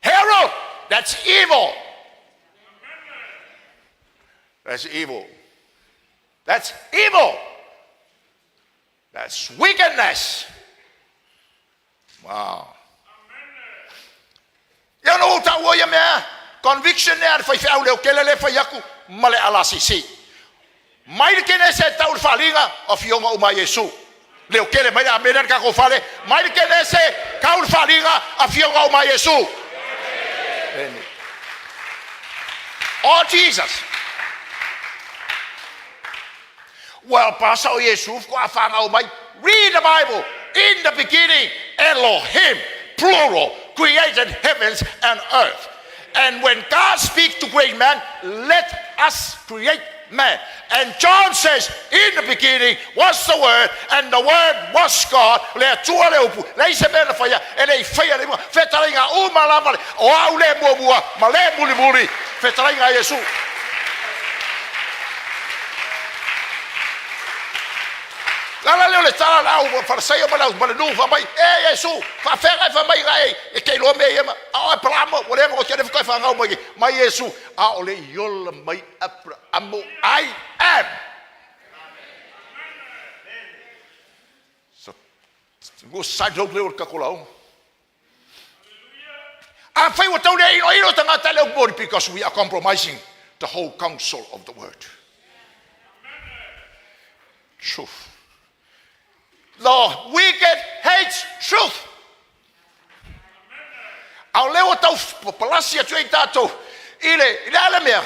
Herod, that's evil. That's evil. That's evil. That's wickedness. Wow. Ia na ou taua ia mea, conviction ea le faifeau leokele le fai atu ma le LRCC. Mai le Kenese e tau le faaaliga o afioga uma a Iesu. Leokele mai le amene a le tatou fale, mai le Kenese tau le faaaliga afioga uma a Iesu. Oh Jesus. Well, pasa o Iesu faatoa fanau mai. Read the Bible. In the beginning, Elohim, plural, created heavens and earth. And when God speaks to great man, let us create man. And John says, in the beginning was the Word, and the Word was God. Le Atua le upu, leai se mea na faia, e le i faia le igoa. Fetalaiga uma lava le, o au le muamua ma le mulimuli, fetalaiga a Iesu. Le ala lea o le tala a le au Farisaio ma le au ma le nuu fai mai, E Iesu, faafeagai fai mai ga e, e te iloa mea ia ma, a o Aperahama, ua leva ona te faatoa fanau mai, mai Iesu, a o le i ola mai Aperahama, I am. So, go side le o le tatou lauga. Afai ua tau le iloilo tagata le upu moni, because we are compromising the whole counsel of the word. Truth. The wicked hates truth. A o lea ua tau palasi atu ai tatou i le, i le a le mea?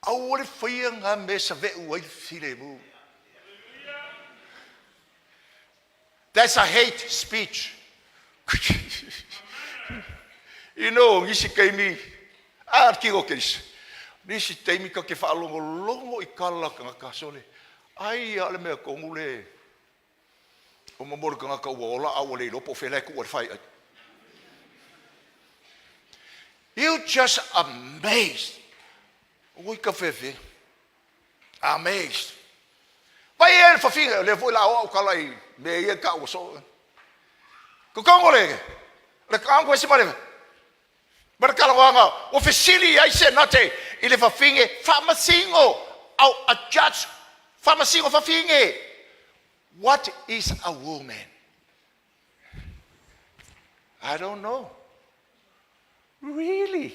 Aua le faia ngā mea save'u ai le filemu. That's a hate speech. You know, nisi taimi, a tiro keisa, nisi taimi ka te faalogologo i tala tagata sole, ai a o le mea tonu le, o mo le tagata ua ola a ua le iloa po o fea la e tuu ai le faaiai. You just amazed. Ui ka fefe. Amazed. Vai e le fafine, o lea foi la o au tala i mea ia ka ua so. Kokongo le, le kaangu ese ma le, ma le talanoaga, ua fesili ai Senate i le fafine faamasino, au a judge faamasino fafine. What is a woman? I don't know. Really?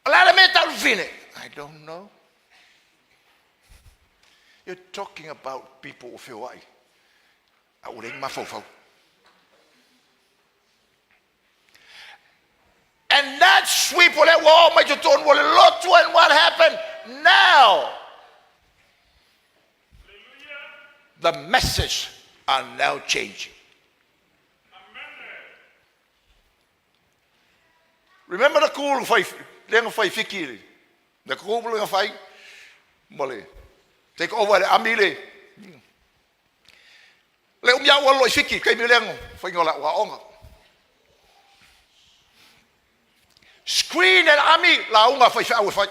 O le a le mea e tau le fafine? I don't know. You're talking about people ua feoai. A ua leai ni mafaufau. And that sweep o lea ua oo mai totonu o le lotu and what happened now? The message are now changing. Remember the cool fai lea na fai Fiki le the cool na fai ma le take over le ami le le umi au alo i Fiki taimi lea na faiga o le aoga. Screen e le ami lauga a faifeau e fai.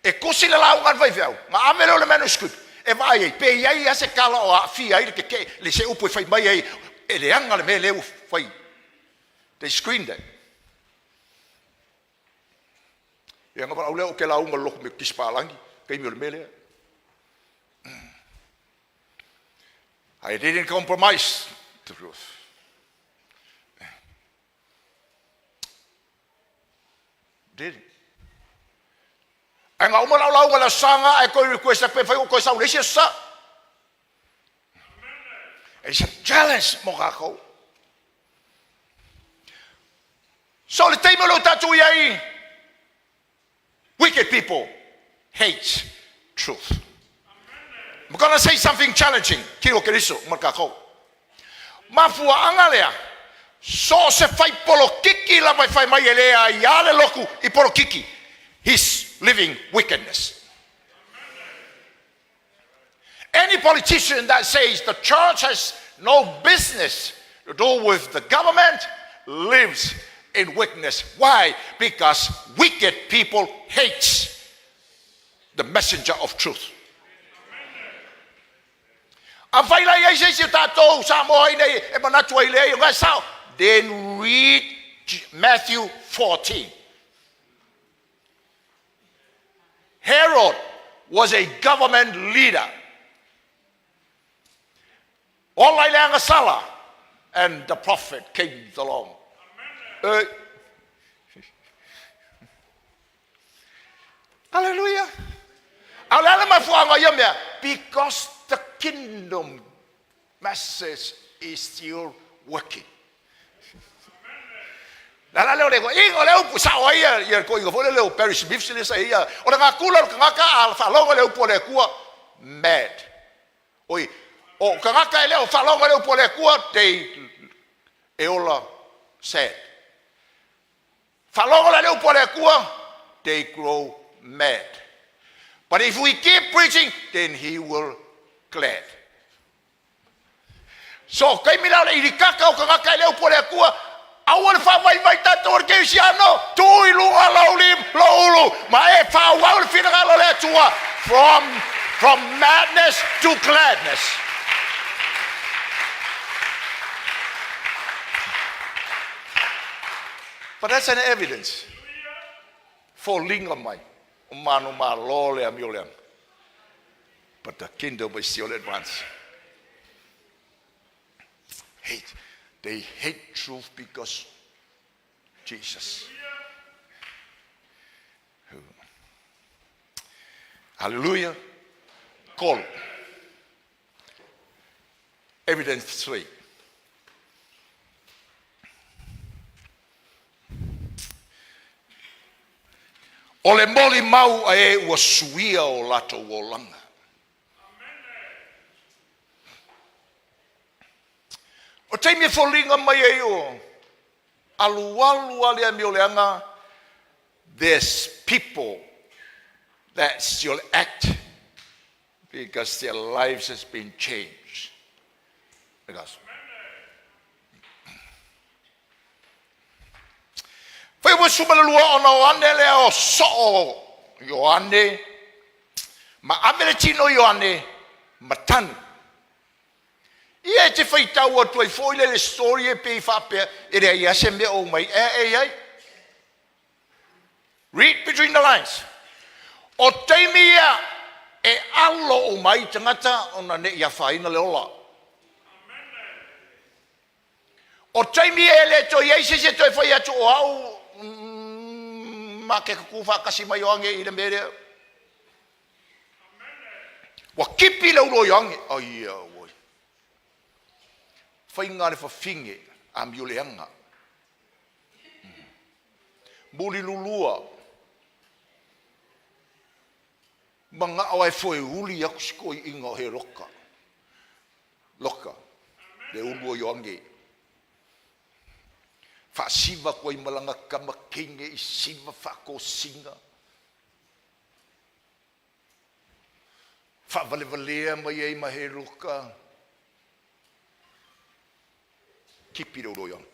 E tusi le lauga a le faifeau, na ave lea o le manuscript e vaai ai pe i ai lava se tala o aafia ai le tetee, le se upu e fai mai ai e leaga le mea lea ua fai. They screened that. Ia na valaau lea ou te lauga i le lotu Metotisi Palangi, taimi o le mea lea. I didn't compromise the truth. Didn't. Ae na uma lau lauga i le Aso Sa lena, ae toe request atu pe mafai ona ou toe sau i le isi Aso Sa. It's a challenge mo tatou. So le taimi o leo tatou i ai, wicked people hate truth. I'm gonna say something challenging, tino Keriso ma tatou. Mafuaaga lea, so o se fai polokiki lava e fai mai e le aiā le lotu i polokiki, he's living wickedness. Any politician that says the church has no business to do with the government lives in wickedness. Why? Because wicked people hate the messenger of truth. Afai la i ai se isi o tatou Samoa i nei e manatu ai leai o lena e sao, then read Matthew 14. Herod was a government leader. Ola i le agasala, and the prophet came along. Hey. Hallelujah. A o le a le mafuaaga o ia mea? Because the kingdom message is still working. Le ala lea o le igoa o le upu sao ai ia le toeaina foi lele o Barry Smith lea sa i ai ia o le natura o le tagata a faalogo i le upu a le Atua mad. Oi, o tagata e le o faalogo i le upu a le Atua they e ola sad. Faalogo la i le upu a le Atua they grow mad. But if we keep preaching then he will glad. So, taimi la o le ilikaka o tagata i le upu a le Atua, aua le faavaivai tatou o le kerisiano, tuu i luga lou lim, lou ulu, ma e faaauau le finagalo o le Atua, from, from madness to gladness. But that's an evidence. Foliga mai, o manumalo le amio leaga. But the kingdom is still advancing. Hate. They hate truth because Jesus. Hallelujah. Call. Evidence 3. O le molimau a e ua suia o latou olaga. O taimi e foliga mai ai o alualu a le amioleaga, there's people that still act because their lives has been changed. The gospel. Fai ua 12 ona o Ane lea o soo Ioane ma ave le tino Ioane ma tanu. Ia e te faitau atu ai foi le le story e pei faapea e leai lava se mea o mai e e ai. Read between the lines. O taimi ia e alo uma ai tagata ona ne i afaina le ola. O taimi ia e le toe i ai se isi e toe fai atu o au ma ke kukū faatasi mai o age i le mea lea. Ua kipi le ulu o Ioane. Ai oi. Faiga le fafine amio leaga. Muli lulua. Manao e foe uli aku si toeaina o Heroka. Loka, le ulu o Ioane. Faasiva atu ai ma lana tama teine i siva faatosina. Faavalevalea mai ai ma Heroka. Kipi le ulu o Ioane.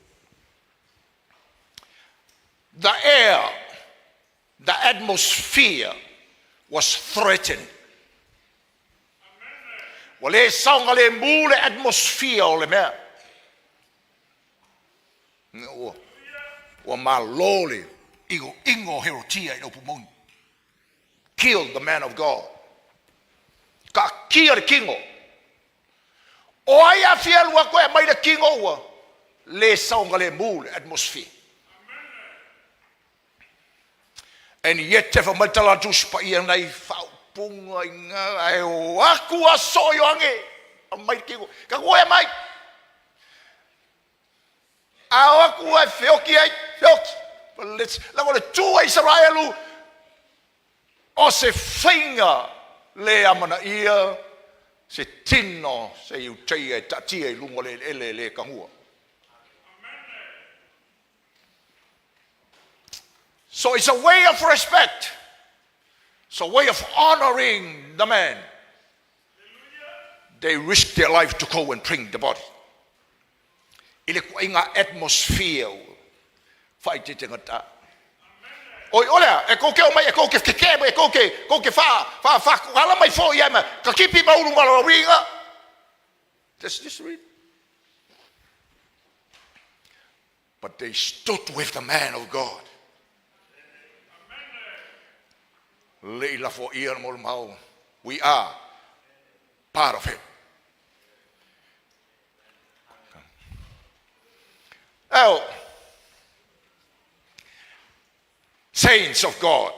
The air, the atmosphere was threatened. Ua le saogalemu le atmosphere o le mea. Ua, ua malo le inoino o Herotia i le upu moni. Kill the man of God. Taatia le tino. O ai a fia alu atu e aumai le tino ua le saogalemu le atmosphere. And yet e fai mai tala Tusi Paia nai faaupuga i ngā ae o atu a so Ioane aumai le tino. Ka koe mai. A o atu ai feoki ai, feoki. Leaga o le tu a Isaraelu o se faiga le amanaia se tino se Iutaia e taatia i luga o le eleele le tagua. So it's a way of respect. It's a way of honoring the man. They risk their life to go and bring the body. I le ituaiga atmosphere ua faaeteetegata. Oi, o lea, e kou ke o mai, e kou ke keke mai, e kou ke, kou ke wha, wha, wha, ala mai fo ia ma, ka kipi ma ulu ngalo winga. Just, just read. But they stood with the man of God. Le i lafo ia mo le mau. We are part of it. Oh, saints of God.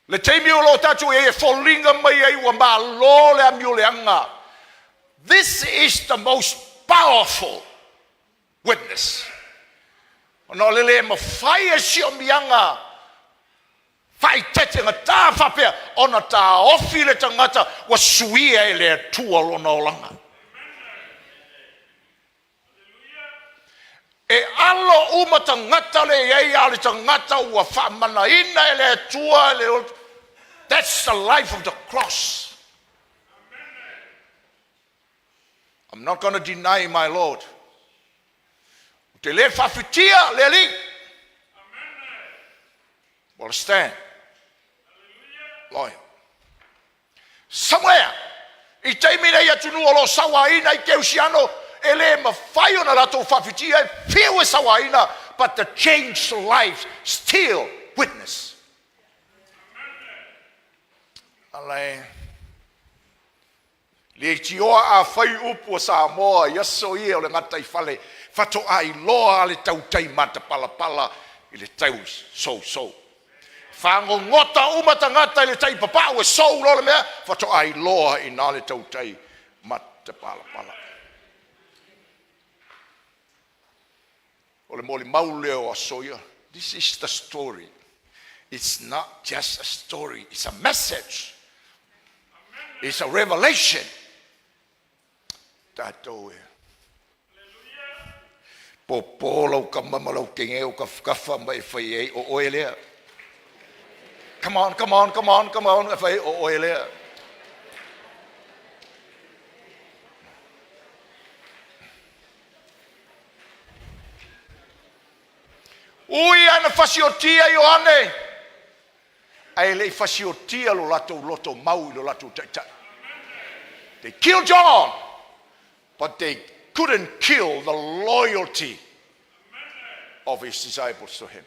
Le taimi o lo tatou i ai e foliga mai ai ua malo le amioleaga. This is the most powerful witness. Ona o le le mafai e siomiaga faaeteetegata faapea ona taofi le tagata ua suia e le Atua lona olaga. E alo uma tagata le i ai a o le tagata ua faamanaina e le Atua le. That's the life of the cross. I'm not going to deny my Lord. Ou te le faafitia le Alii. Will stand loyal. Somewhere, i taimi nei atunuu o lo o sauaina i Keusiano, e le mafai ona latou faafitia e fiu e sauaina, but the changed life still witness. Ala e leitioa a fai upu a Samoa i aso ia o le gataifale faatoa iloa le tautai matapalapala i le tau sousou. Fagogota uma tagata i le tai papau e sou loa le mea, faatoa iloa i ina le tautai matapalapala. O le molimau lea o aso ia. This is the story. It's not just a story, it's a message. It's a revelation. Tatou e. Popo lau kama ma lau teine o kafa ma e fai ai o oe lea. Come on, come on, come on, come on, e fai o oe lea. Ui ana fasiotia Ioane, ae le i fasiotia lo latou loto mau i lo latou taitai. They killed John, but they couldn't kill the loyalty of his disciples to him.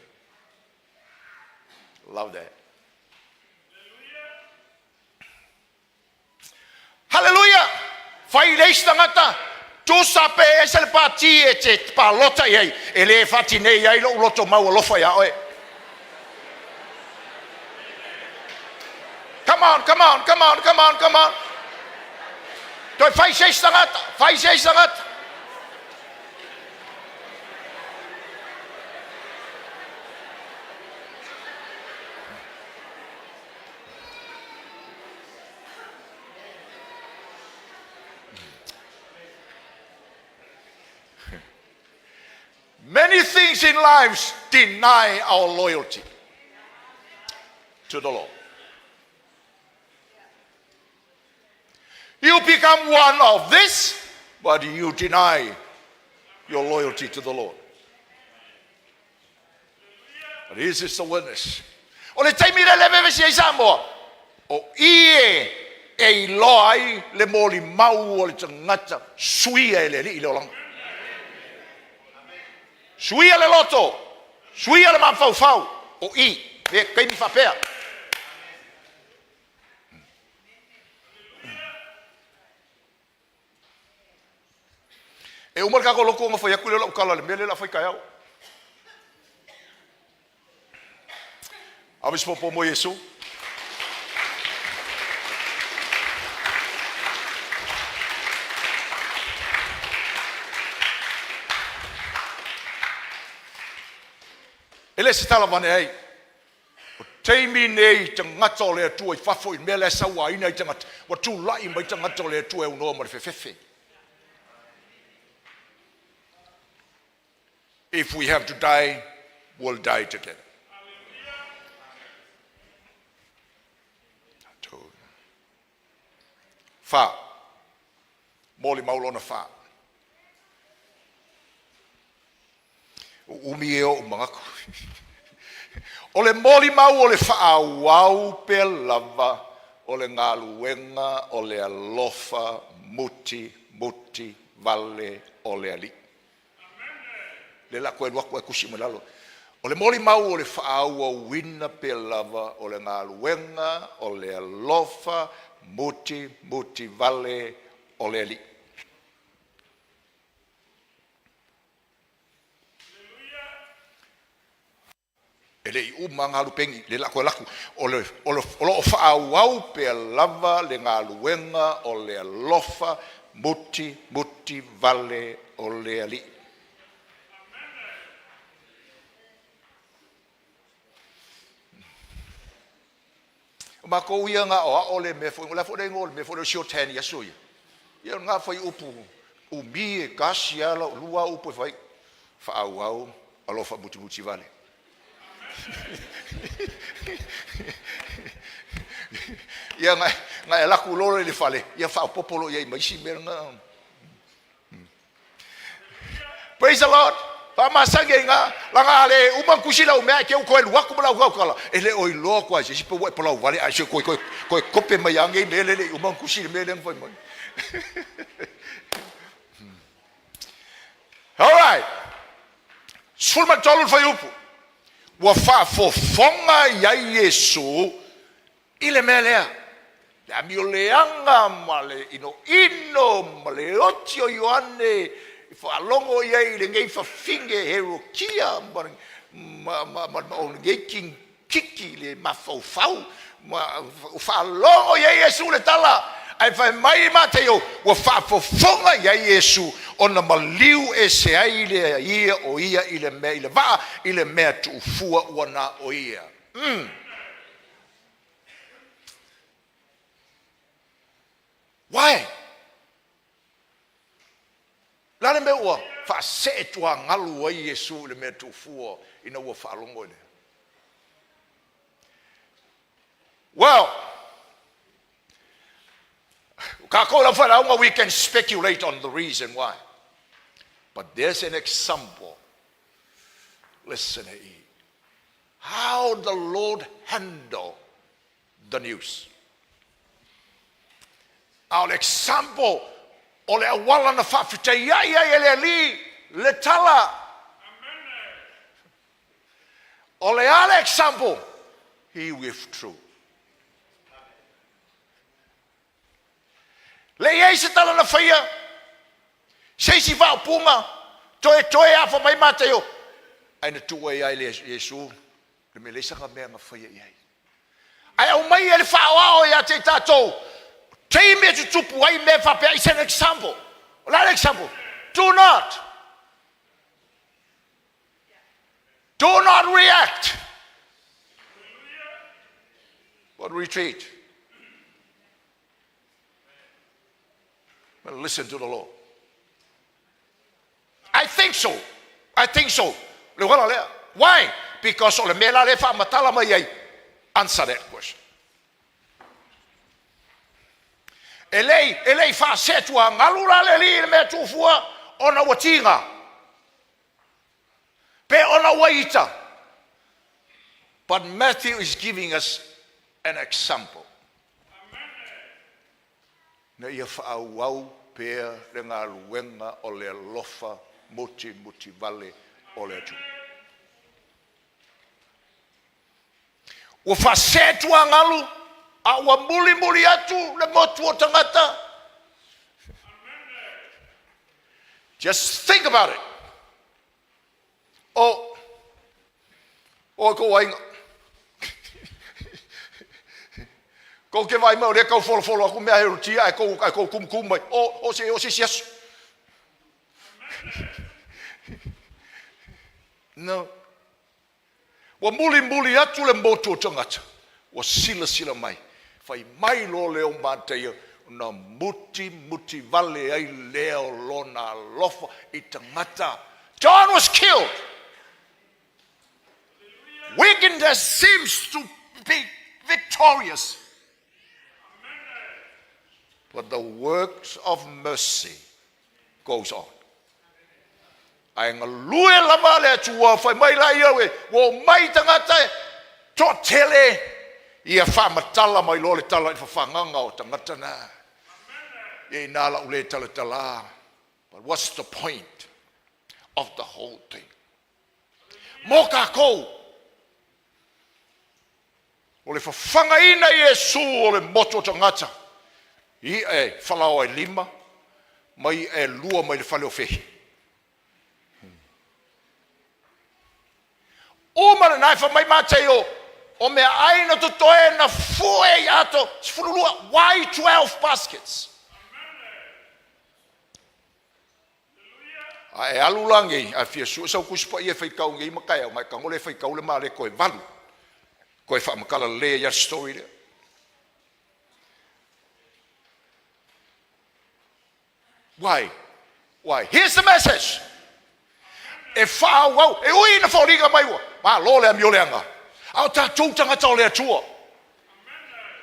Love that. Haleluia! Fai le isi tagata, tusa pe ese le pati e te palota i ai, e le faatinei ai lou loto mau alofa iā oe. Come on, come on, come on, come on, come on. Toe fai se isi tagata, fai se isi tagata. Many things in lives deny our loyalty to the Lord. You become one of this, but you deny your loyalty to the Lord. But this is the witness. O le taimi lea le vevesi ai Samoa, o i e e iloa ai le molimau o le tagata suia e le Alii le olaga. Suia le loto, suia le mafaufau, o i, e taimi faapea. E uma le tatou lotu ona fai atu lea o lau tala i le mea lea o le a fai taeao. Ave se popo mo Iesu. E le se tala avane ai. O taimi nei i tagata o le Atua i fafo i le mea la e sauaina ai tagata, ua tulai mai tagata o le Atua e aunoa ma le fefefe. If we have to die, we'll die together. Fa. Molimau lona fa. Ua umi e ou manatu. O le molimau o le faaauau pea lava o le galuega o le alofa muti muti vale o le Alii. Lea o le a toe alu atu ae tusi mai lalo. O le molimau o le faaauauina pea lava o le galuega o le alofa muti muti vale o le Alii. E le i uma lava alu peni, lea o le a toe alu atu. O, le, o, le, o lo o faaauau pea lava le galuega o le alofa muti muti vale o le Alii. O matou ia na aoao le mea foi, o le a foi le igoa o le mea foi lea o le shorthand i aso ia. Ia o lena fuaiupu umi e tasi lava, lua upu e fai, faaauau, alofa mutimuti vale. Ia na, na e alu atu loa i le fale, ia faaopoopo loa i ai ma isi mea na. Praise the Lord. Faamasani ai na, laga a le uma ona tusi lau mea ae te i ua toe alu atu ma lau tautala, e le o iloa atu lava e se isi pe ua e palau vale ae se toe, toe, toe kope mai lava nei mea lea e le i uma ona tusi le mea lea na fai mai. All right. 13 le fuaiupu. Ua faafofoga i ai Iesu i le mea lea, le amioleaga ma le inoino ma le oti o Ioane i faalogo i ai i lenei fafine Herotia ma, ma, ma, ma, ma o lenei kikiki le mafaufau ma faalogo i ai Iesu le tala ae fai mai Mateio ua faafofoga i ai Iesu ona maliu ese ai le ia o ia i le mea i le vaa i le mea tuufua ua na o ia. Why? O le a le mea ua faasee tuagalu ai Iesu i le mea tuufua ina ua faalogo i le. Well, kākou lau whalaunga, we can speculate on the reason why. But there's an example. Listen, how the Lord handle the news. A o le example o le auala na faafetaiai ai e le Alii le tala. O le a le example? He withdrew. Le i ai se tala na faia, se isi faaupuga, toetoe afa mai Mataio, ae na tuu ai ai le Iesu le mea leai sana mea na faia i ai. Ae aumai e le faaoao ia te i tatou taimi e tutupu ai mea faapea. It's an example. O le a le example? Do not. Do not react. But retreat. But listen to the Lord. I think so. I think so. Le uala lea. Why? Because o le mea la lea e faamatala mai ai. Answer that question. E le e le i faasetuagalu la le alii i le mea tuufua ona ua tiga pe ona ua ita. But Matthew is giving us an example. Ina ia faaauau pea le galuega o le alofa mutimutivale o le Atua. Ua faasetuagalu a ua mulimuli atu le motu o tagata. Just think about it. O, o kou aiga. Kou te vaai mai o lea e tau folofolo atu mea herotia ae kou, ae kou tumutumu mai. O, o se, o se isi aso. No. Ua mulimuli atu le motu o tagata, ua silasila mai, fai mai loa lea o Mataia, ona mutimuti vale ai lea o lona alofa i tagata. John was killed. Wickedness seems to be victorious. But the works of mercy goes on. Ae galue lava le Atua, fai mai la ia ua omai tagata e toatele, ia faamatala mai loa le tala i le fafagaga o tagata na. Ia inā la'u le talatala. But what's the point of the whole thing? Mo tatou, o le fafagaina Iesu o le motu o tagata, i'a e falaoa e lima, ma i'a e lua mai le fale o fehi. Uma lena e fai mai Mataio, o meaai na totoe na fue i ato 12. Why 12 baskets? A e alu la nei, a fia sue sau Tusi Paia e faitau nei ma taeao, ma e tago lea e faitau le Mareko e valu. Koe faamatala lelei ai le story lea. Why? Why? Here's the message. E faaauau, e ui ina foliga mai ua, malo le amioleaga. A o tatou tagata o le Atua.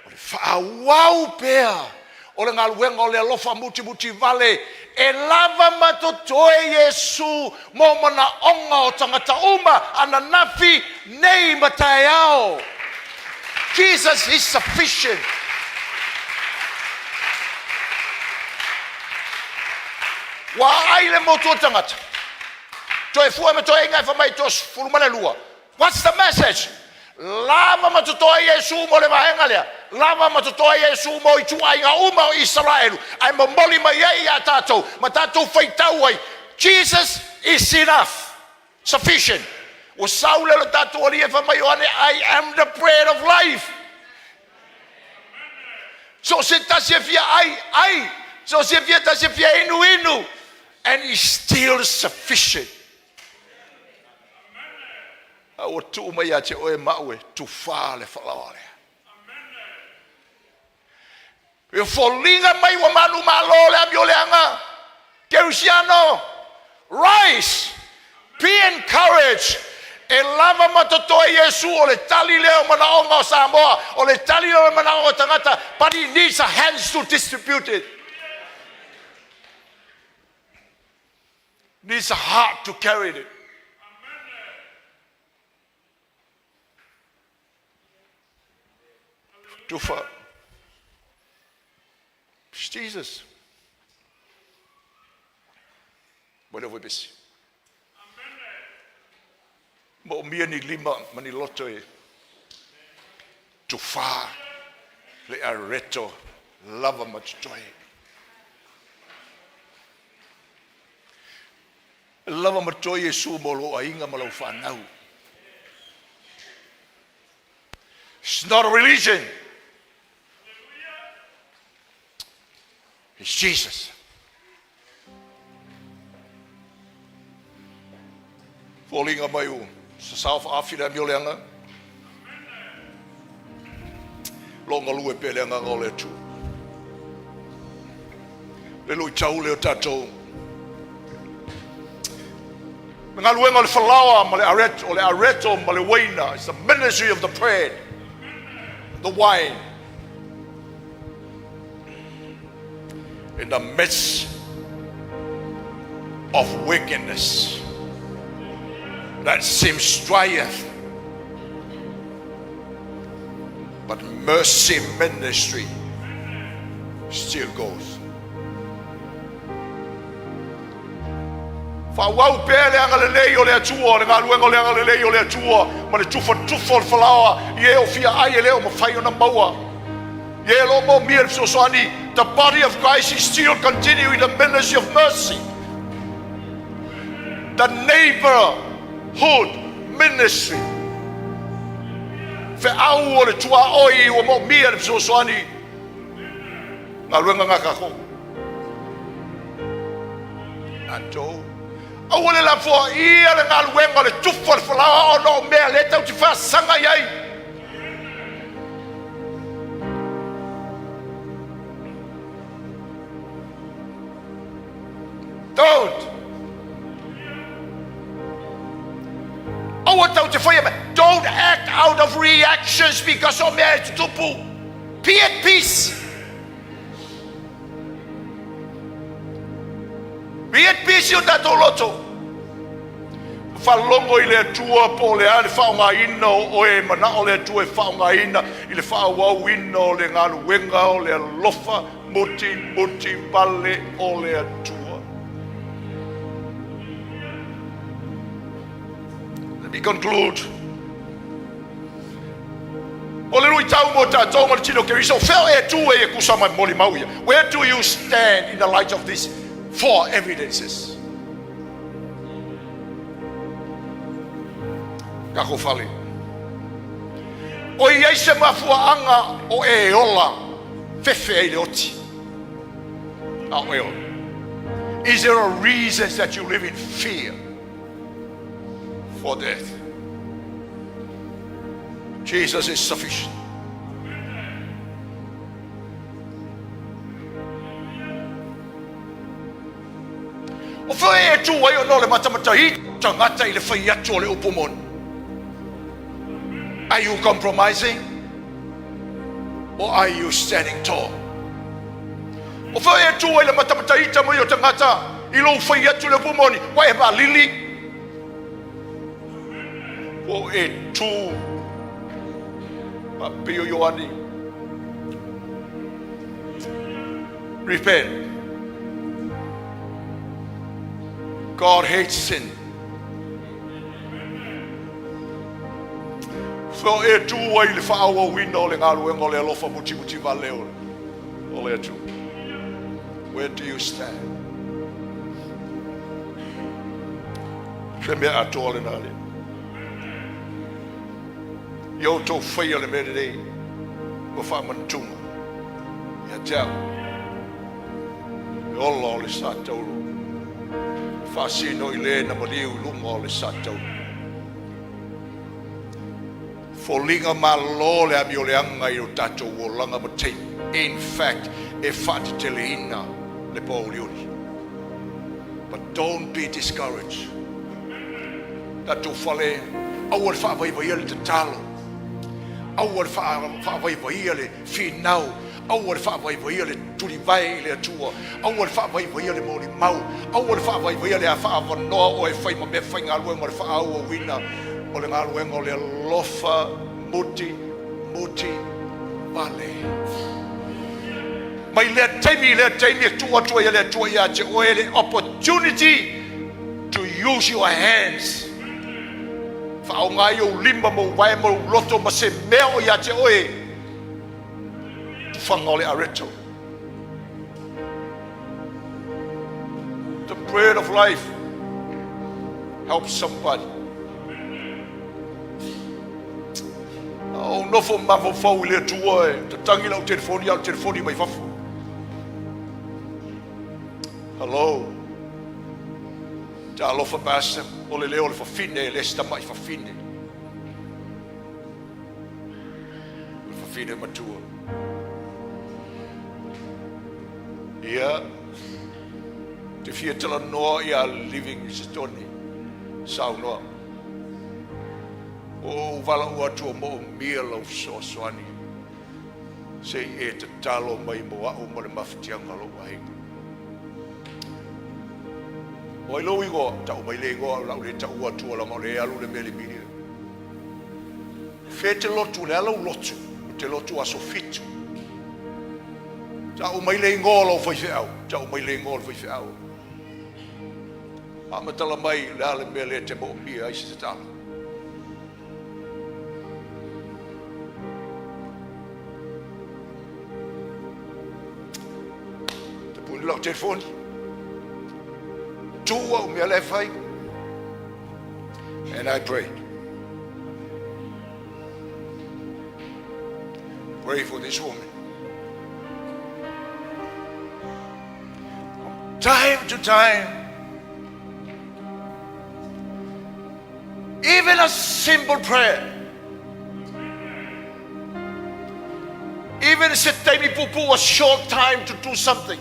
O le faaauau pea o le galuega o le alofa mutimutivale e lava ma totoe Iesu mo manaoga o tagata uma ananafi nei ma taeao. Jesus is sufficient. Ua aai le motu o tagata. Toe fua ma toe inga e fai mai to 12. What's the message? Lava ma totoe Iesu mo le vaega lea. Lava ma totoe Iesu mo ituaiga uma o Isaraelu. Ae momoli mai ai ia tatou ma tatou faitau ai. Jesus is enough. Sufficient. Ua sau lea o le tatou Alii e fai mai, Ioane, I am the bread of life. So o se tasi e fia ai, ai. So o se fia tasi e fia inu, inu. And is still sufficient. A ua tuu mai ia te oe ma au e tufā le falaoa lea. E foliga mai ua manumalo le amioleaga Kerisiano, rise, be encouraged. E lava ma totoe Iesu o le tali lea o manaoga o Samoa, o le tali lea o manaoga o tagata, but he needs a hands to distribute it. Needs a heart to carry it. Tufa. It's Jesus. Mo le pesi. Moomia ni lima ma ni loto e tufā le areto lava ma totoe. Lava ma totoe Iesu mo lou aiga ma lau fanau. It's not a religion. It's Jesus. Foliga mai ua sasao faaafi le amioleaga, lo galue pea le agaga o le Atua. Le luitau lea o tatou. Le galuega o le falaoa ma le areto, o le areto ma le uaina. It's the ministry of the bread, the wine. In the midst of wickedness that seems triumph, but mercy ministry still goes. Faaauau pea le agalelei o le Atua, o le galuega o le agalelei o le Atua, ma le tufatufa o le falaoa i e o fia ai e le o mafai ona maua. I e o lo o moomia le fesoasoani. The body of Christ is still continuing the ministry of mercy. The neighborhood ministry. Feau o le tuaoi ua moomia le fesoasoani. Galuega ngā kākou. Tatou. Aua le lafoaia le galuega o le tufa o le falaoa ona o mea lea tatou te faasaga i ai. Don't. Aua tatou te faia mea. Don't act out of reactions because o mea e tutupu. Be at peace. Be at peace i o tatou loto. Faalogo i le Atua po o le a le faaaogaina o oe e manao le Atua e faaaogaina i le faaauauina o le galuega o le alofa muti muti vale o le Atua. Let me conclude. O le luitau mo tatou ma le tino Keriso, o fea e tu e kusa mai molimau ia. Where do you stand in the light of these four evidences? Kako fale. O i ai se mafuaanga o e ola fefe ai le oti. A o e ola. Is there a reason that you live in fear for death? Jesus is sufficient. O fea e tu ai ona o le matamataita o tagata i le fai atu o le upu moni. Are you compromising? Or are you standing tall? O fea e tu ai le matamataita mai o tagata i lou fai atu le upu moni, ua e maalili? Po o e tu faapei o Ioane. Repent. God hates sin. Fea e tu ai le faaauauina o le galuega o le alofa mutimuti vale o le Atua. Where do you stand? Se mea atoa lena le. Ia outou faia le mea lelei ua faamanatuga ia te au. Le ola o le sa taulu. Faasino i le na maliu i luga o le sa taulu. Foliga malo le amioleaga i o tatou olaga ma taimi. In fact, e faateteleina le poauliuli. But don't be discouraged. Tatou fale, aua le faavaivaia le tatalo. Aua le faavaivaia le finau. Aua le faavaivaia le tulivae i le Atua. Aua le faavaivaia le molimau. Aua le faavaivaia le faaavanoa o e fai ma mea faigaluega o le faaauauina o le galuega o le alofa muti muti vale. Mai lea taimi i lea taimi e tuu atu ai e le Atua ia te oe le opportunity to use your hands. Faaaoga ai ou lima ma ou vae ma ou loto ma se mea o ia te oe. Tufaga o le areto. The bread of life. Help somebody. nofo ma mafaufau i le Atua e tatagi lau telefoni, a o le telefoni mai fafo. Hello. Talofa Pastor, o le leo o le fafine e le se tama'i fafine. O le fafine matua. Ia, te fia talanoa ia Livingstone saunoa. Ua ou valaau atu ua moomia lau fesoasoani se i e tatalo mai mo a'u ma le mafatiaga o lou aiga. O ai lou igoa? Tau mai le igoa, o le a ou le taua atua leaga o lea e alu le mea i le media. Fea e te lotu? O le a lou lotu? Ou te lotu aso Fitu. Tau mai le igoa o lou faifeau. Tau mai le igoa o le faifeau. Faamatala mai le a le mea lea e te moomia ai se tatalo. Tapuni lau telefoni. Tu au mea le fai. And I prayed. Pray for this woman. From time to time, even a simple prayer, even se taimi puupuu, a short time to do something,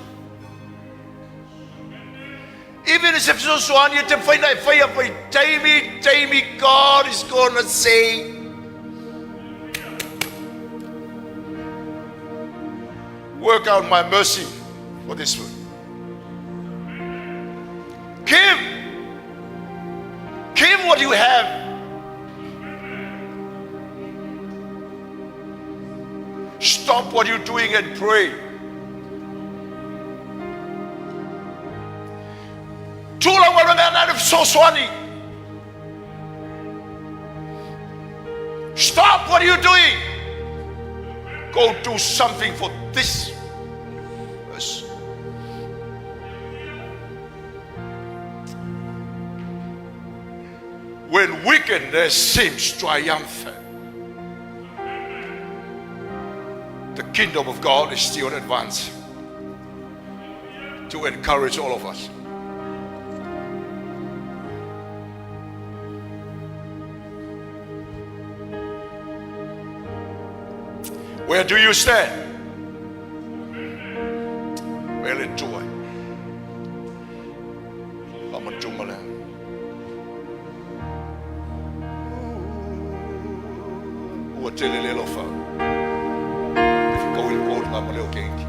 even se fesoasoani e te mafai ona e faia mai taimi taimi, God is gonna say, work out my mercy for this one. Give. Give what you have. Stop what you're doing and pray. Tuu lau galuega na le fesoasoani. Stop what you're doing. Go do something for this person. When wickedness seems triumphant, the kingdom of God is still advancing to encourage all of us. Where do you stand? Where le tua. Faamatuma lea. Ua tele le alofa. E whakau i le kōrunga ma leo kengi.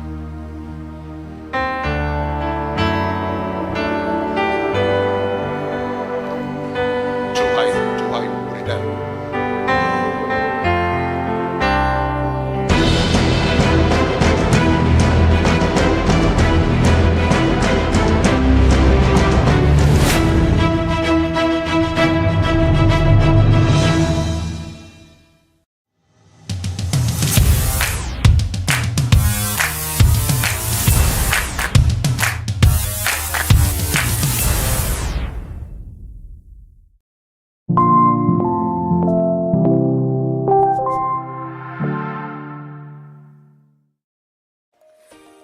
Too high, too high, put it down.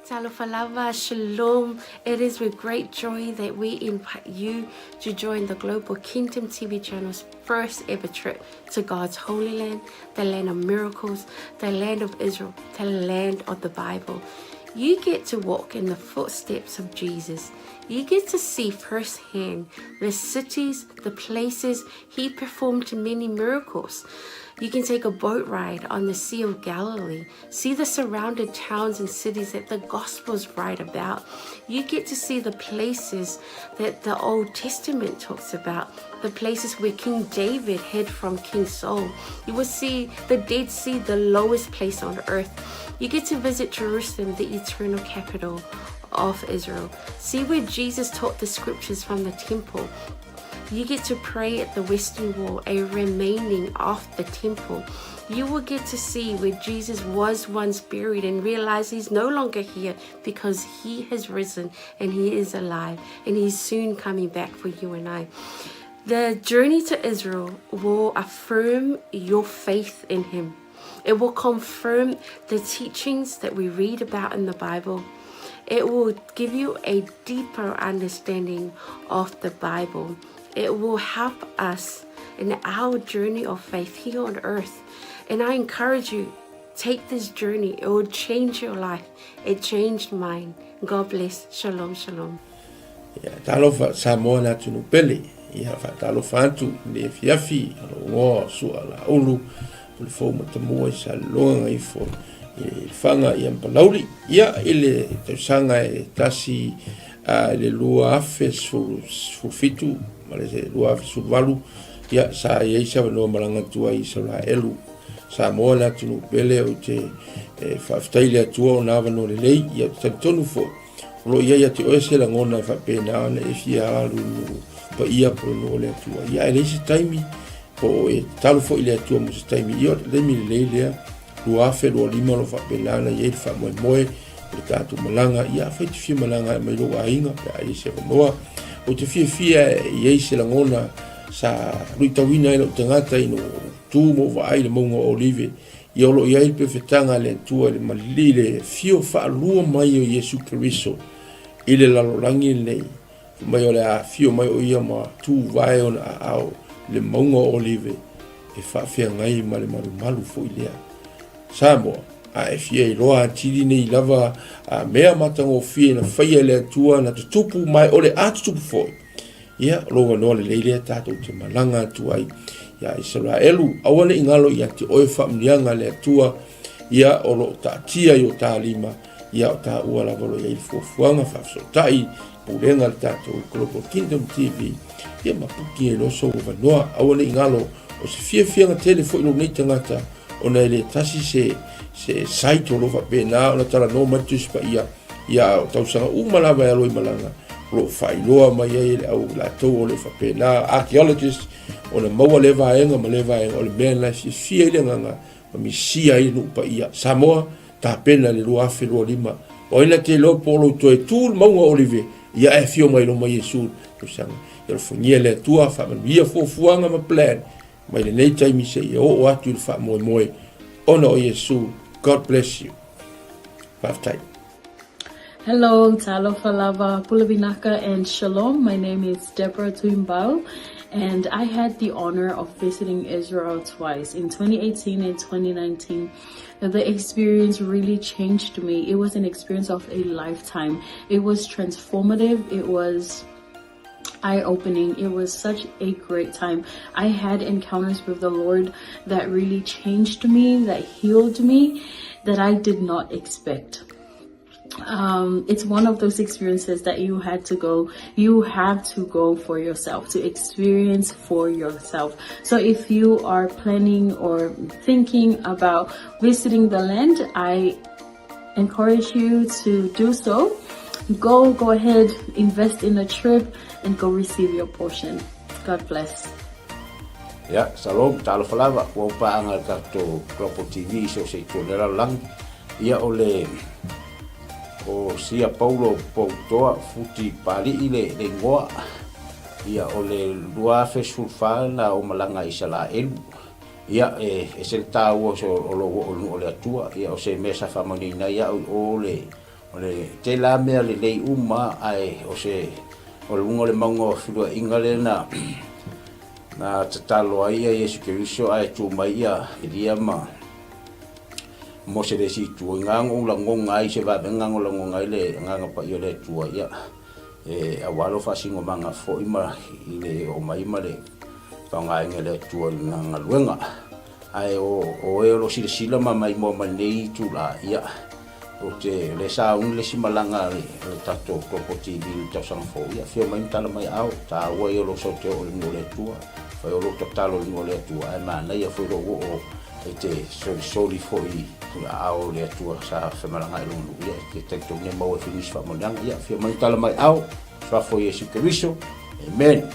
Talofa lava, shalom. It is with great joy that we invite you to join the Global Kingdom TV channel's first ever trip to God's Holy Land, the land of miracles, the land of Israel, the land of the Bible. You get to walk in the footsteps of Jesus. You get to see firsthand the cities, the places he performed many miracles. You can take a boat ride on the Sea of Galilee, see the surrounded towns and cities that the Gospels write about. You get to see the places that the Old Testament talks about, the places where King David hid from King Saul. You will see the Dead Sea, the lowest place on earth. You get to visit Jerusalem, the eternal capital of Israel. See where Jesus taught the scriptures from the temple. You get to pray at the Western Wall, a remaining of the temple. You will get to see where Jesus was once buried and realize he's no longer here because he has risen and he is alive and he's soon coming back for you and I. The journey to Israel will affirm your faith in him. It will confirm the teachings that we read about in the Bible. It will give you a deeper understanding of the Bible. It will help us in our journey of faith here on earth. And I encourage you, take this journey. It will change your life. It changed mine. God bless. Shalom, shalom. Ia, talofa Samoa le atunuu pele. Ia, faatalofa atu i le afiafi o lou igoa o Sua Laulu, o le fou matamua i Saleloga Gagaifo i Lefaga ia ma Palauli. Ia, i le tausaga e tasi i le 2017 ma le 2018, ia, sa i ai se avanoa malaga atu ai i Isaraelu. Samoa le atunuu pele, ou te faafetai i le Atua ona avanoa lelei, ia, ou te talitonu foi, O lo o i ai ia te oe se lagona e faapena ona e fia alu i nuu paia po o le nuu o le Atua. Ia, ae leai se taimi, po o e tatalo foi i le Atua mo se taimi. Ia, o le taimi lelei lea, 2025 o lo o faapena ona i ai le faamoemoe o le tatou malaga. Ia, afai e te fia malaga mai lou aiga pe a i ai se avanoa. Ou te fiafia e i ai se lagona sa luitauina ai lou tagata ina ua ou tu ma ou vaai i le mauga o Olive Ia o lo o i ai le pefetaga a le Atua i le malili i le afio faalua mai o Iesu Keriso i le lalolagi lenei, fai mai o le a afio mai o ia ma tuvae ona aao i le mauga o Olive e faafeagai ma le malumalu foi lea. Samoa, a e fia iloa atili nei lava a mea matagofie na faia e le Atua na tutupu ma e o le a tutupu foi, Ia, o lou avanoa lelei lea tatou te malaga atu ai ia Isaraelu. Aua ne i galo ia te oe faamanuiaga a le Atua, ia o lo o taatia i o ta lima, ia o taua lava o lo o i ai le fuafuaga faafesootai, pulega a le tatou Global Kingdom TV, ia ma puki ai loa sou avanoa. Aua ne i galo, o se fiafiaga tele foi lou nei tagata, ona e le tasi se, se site o lo o faapena ona talanoa mai le Tusi Paia, Ia, o tausaga uma lava e alo i malaga, o lo o faailoa mai ai e le au latou o le faapena, archaeologist, ona maua lea vaega ma lea vaega, o le mea lena e fiafia ai le agaga ma misia ai le nuu paia. Samoa, tapena i le 2025. O ai na te iloa po o lou toe tu le mauga o Olive, ia ae afio mai loma Iesu i le tausaga. Ia alofagia e le Atua, faamanuia fuafuaga ma plan mai lenei taimi seia oo atu i le faamoemoe ona o Iesu. God bless you. Faafetai. Hello, talofa lava, pule vinaka and shalom. My name is Deborah Tuimbau and I had the honor of visiting Israel twice in 2018 and 2019. The experience really changed me. It was an experience of a lifetime. It was transformative. It was eye-opening. It was such a great time. I had encounters with the Lord that really changed me, that healed me, that I did not expect. It's one of those experiences that you had to go, you have to go for yourself, to experience for yourself. So if you are planning or thinking about visiting the land, I encourage you to do so. Go, go ahead, invest in a trip and go receive your portion. God bless. Ia, shalom, talofa lava, ua ou paaga i le tatou Global TV i so o se itu o le lalolagi. Ia, o le, o Sia Paulo Poutoa Futi Pali'i le, le igoa. Ia, o le 2014 na ou malaga i Isalaelu. Ia, e ese le taua o se, o lou oo i le nuu o le Atua. Ia, o se mea sa faamanuiaina ai au i o le, O le tele lava mea lelei uma ae o se o luga o le mauga o feluaiga lea na na tatalo ai ia Iesu Keriso ae tu mai ia Elia ma Mose le isi itu. I ngā ou lagoga ai se vavega o lagoga ai le Agaga Paia o le Atua ia e aua lou faasinomaga foi ma i le oo mai ma le faaaogaina e le Atua i lana galuega. Ae o o e o lo o silasila ma maimoa mai lenei itula, ia, ou te, o lea sa uni le isi malaga a le, a le tatou Global TV i le tausaga fou, ia, afio mai ma tala mai aao, taua ia o lou sau te oo i le nuu o le Atua, fai o lou tatalo i le nuu o le Atua, ae manaia foi lou oo e te solisoli foi i aao o le Atua sa femalagaai i lona nuu, ia, e te talitonu e maua ai foi nisi faamanuiaga, ia, afio mai ma tala mai aao, Suafa o Iesu Keriso, Amen.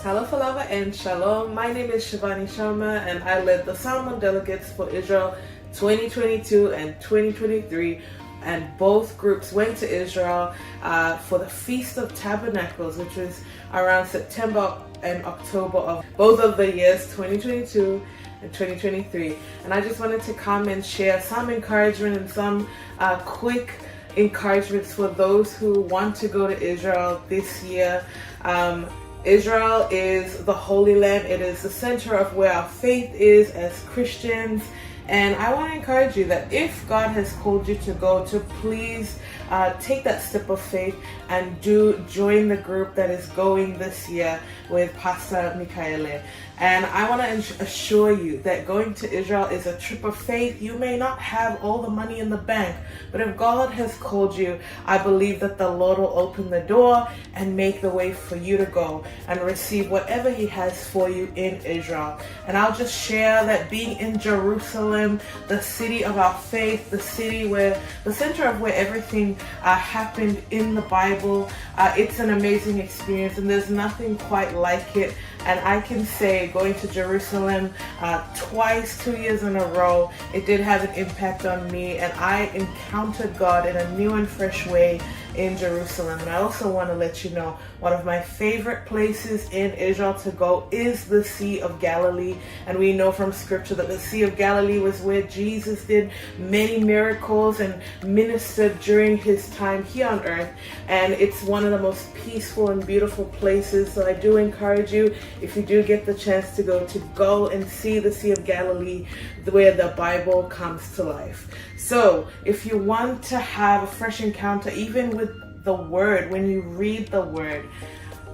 Talofa lava and shalom. My name is Shivani Sharma and I led the Samoan delegates for Israel 2022 and 2023. And both groups went to Israel uh, for the Feast of Tabernacles, which was around September and October of both of the years 2022 and 2023. And I just wanted to come and share some encouragement and some uh, quick encouragements for those who want to go to Israel this year. Um, Israel is the Holy Land. It is the center of where our faith is as Christians. And I want to encourage you that if God has called you to go, to please uh, take that step of faith and do join the group that is going this year with Pastor Mikaele. And I want to assure you that going to Israel is a trip of faith. You may not have all the money in the bank, but if God has called you, I believe that the Lord will open the door and make the way for you to go and receive whatever He has for you in Israel. And I'll just share that being in Jerusalem, the city of our faith, the city where the center of where everything uh, happened in the Bible, uh, it's an amazing experience, and there's nothing quite like it. And I can say, going to Jerusalem uh, twice, two years in a row, it did have an impact on me, and I encountered God in a new and fresh way in Jerusalem. And I also want to let you know one of my favorite places in Israel to go is the Sea of Galilee. And we know from scripture that the Sea of Galilee was where Jesus did many miracles and ministered during his time here on earth. And it's one of the most peaceful and beautiful places. So I do encourage you, if you do get the chance to go, to go and see the Sea of Galilee where the Bible comes to life. So if you want to have a fresh encounter, even with the Word, when you read the Word,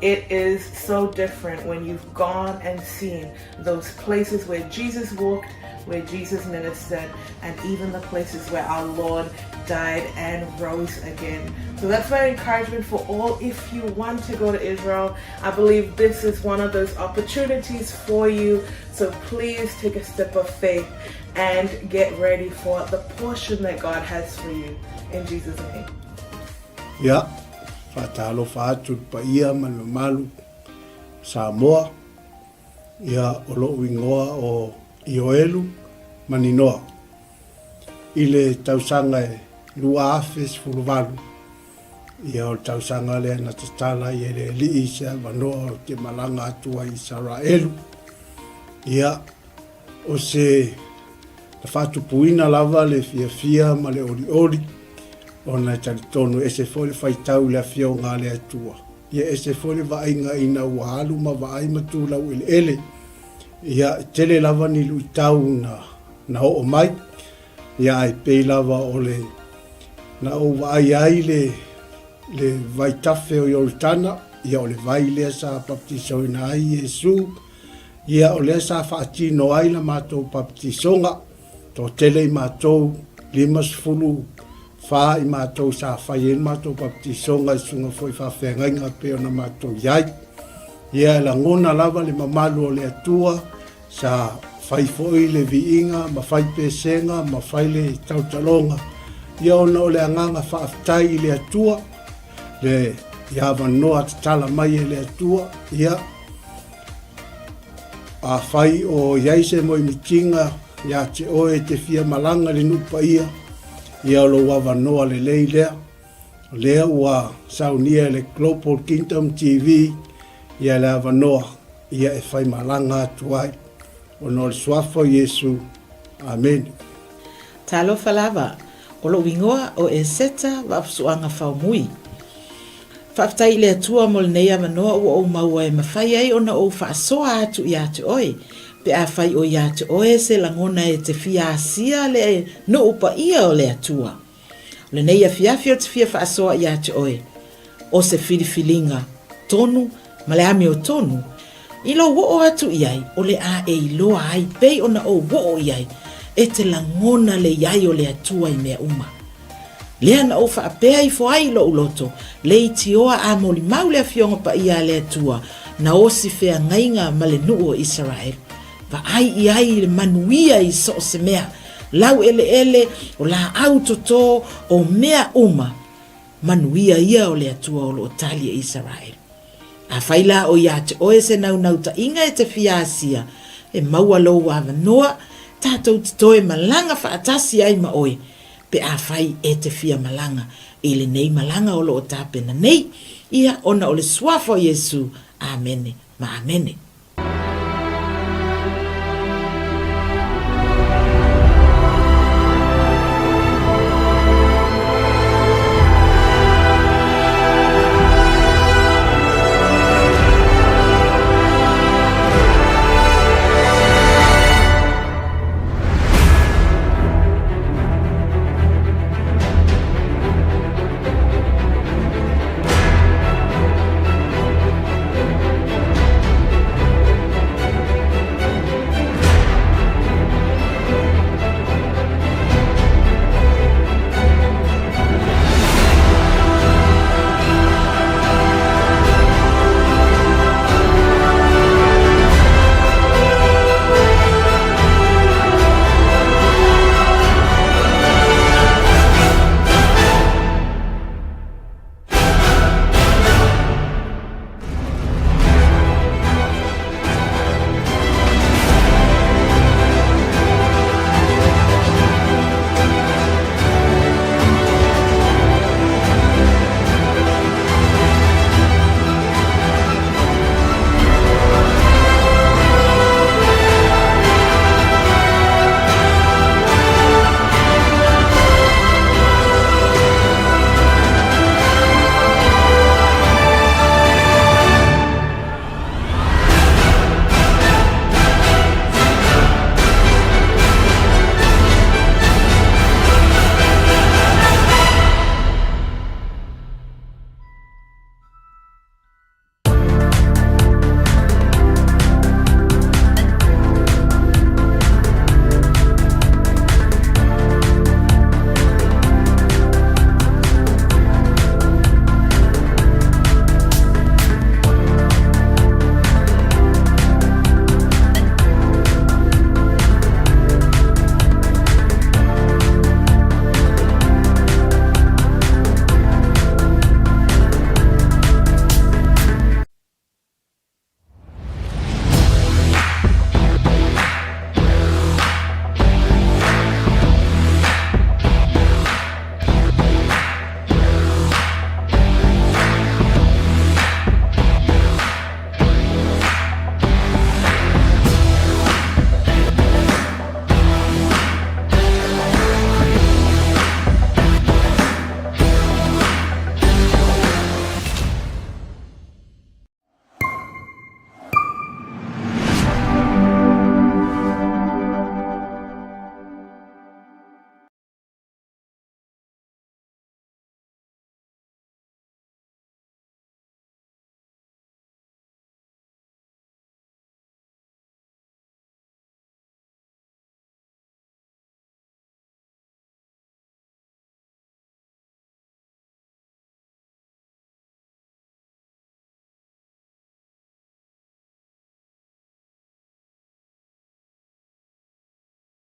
it is so different when you've gone and seen those places where Jesus walked, where Jesus ministered, and even the places where our Lord died and rose again. So that's my encouragement for all. If you want to go to Israel, I believe this is one of those opportunities for you. So please take a step of faith and get ready for the portion that God has for you. In Jesus' name. Ia, faatalofa atu i le paia ma le mamalu o Samoa, ia o lo'u igoa o Ioelu Maninoa. I le tausaga e 2018, ia o le tausaga lea na tatala ai e le Alii se avanoa ou te malaga atu ai i Isaraelu. Ia, O se na faatupuina lava le fiafia ma le olioli, ona e talitonu e ese foi le faitau i le Afioga a le Atua. Ia ese foi le vaaiga ina ua alu ma vaai ma tu laueleele. Ia, e tele lava ni luitau na, na oo mai, ia ae pei lava o le na ou vaai ai le, le vaitafe o Ioritana, ia o le vai lea sa baptisoina ai Iesu, Ia, o lea sa faatino ai la matou papatisoga, toatele i matou, 54 i matou sa fai ai le matou papatisoga i susuga foi i faafeagaiga pei ona matou i ai. Ia, e lagona lava le mamalu o le Atua, sa fai foi le viiga ma fai pesega ma fai le tautaloga, ia ona o le agaga faafetai i le Atua, le i avanoa tatala mai e le Atua, ia, Afai o i ai se moemitiga ia te oe e te fia malaga i le nuu paia, ia o lou avanoa lelei lea. O lea ua saunia e le Global Kingdom TV ia le avanoa ia e fai malaga atu ai. Ona o le Suafa o Iesu. Amene. Talofa lava, o lou igoa o Eseta Vaafusuaga Faumui. Faafetai i le Atua mo lenei avanoa ua ou maua e mafai ai ona ou faasoa atu ia te oe, pe afai o ia te oe se lagona e te fia asia le nuu paia o le Atua. O lenei afiafi ou te fia faasoa ia te oe, o se filifiliga tonu ma le amiotonu, i lou oo atu i ai, o le a e iloa ai pei ona ou oo i ai, e te lagona le i ai o le Atua i mea uma. Lea na ou faapea ifo ai i lou loto, leitioa a molimau le Afioga Paia a le Atua, na osi feagaiga ma le nuu o Isaraelu. Vaai i ai i le manuia i so o se mea, laueleele, o laau toto, o mea uma, manuia ia o le Atua o lo o tali e Isaraelu. Afai la o ia te oe se naunautai-ga e te fia asia, e maua lou avanoa, tatou te toe malaga faatasi ai ma oe. pe afai e te fia malaga i lenei malaga o lo o tapena nei, ia, ona o le Suafa o Iesu. Amene ma amene.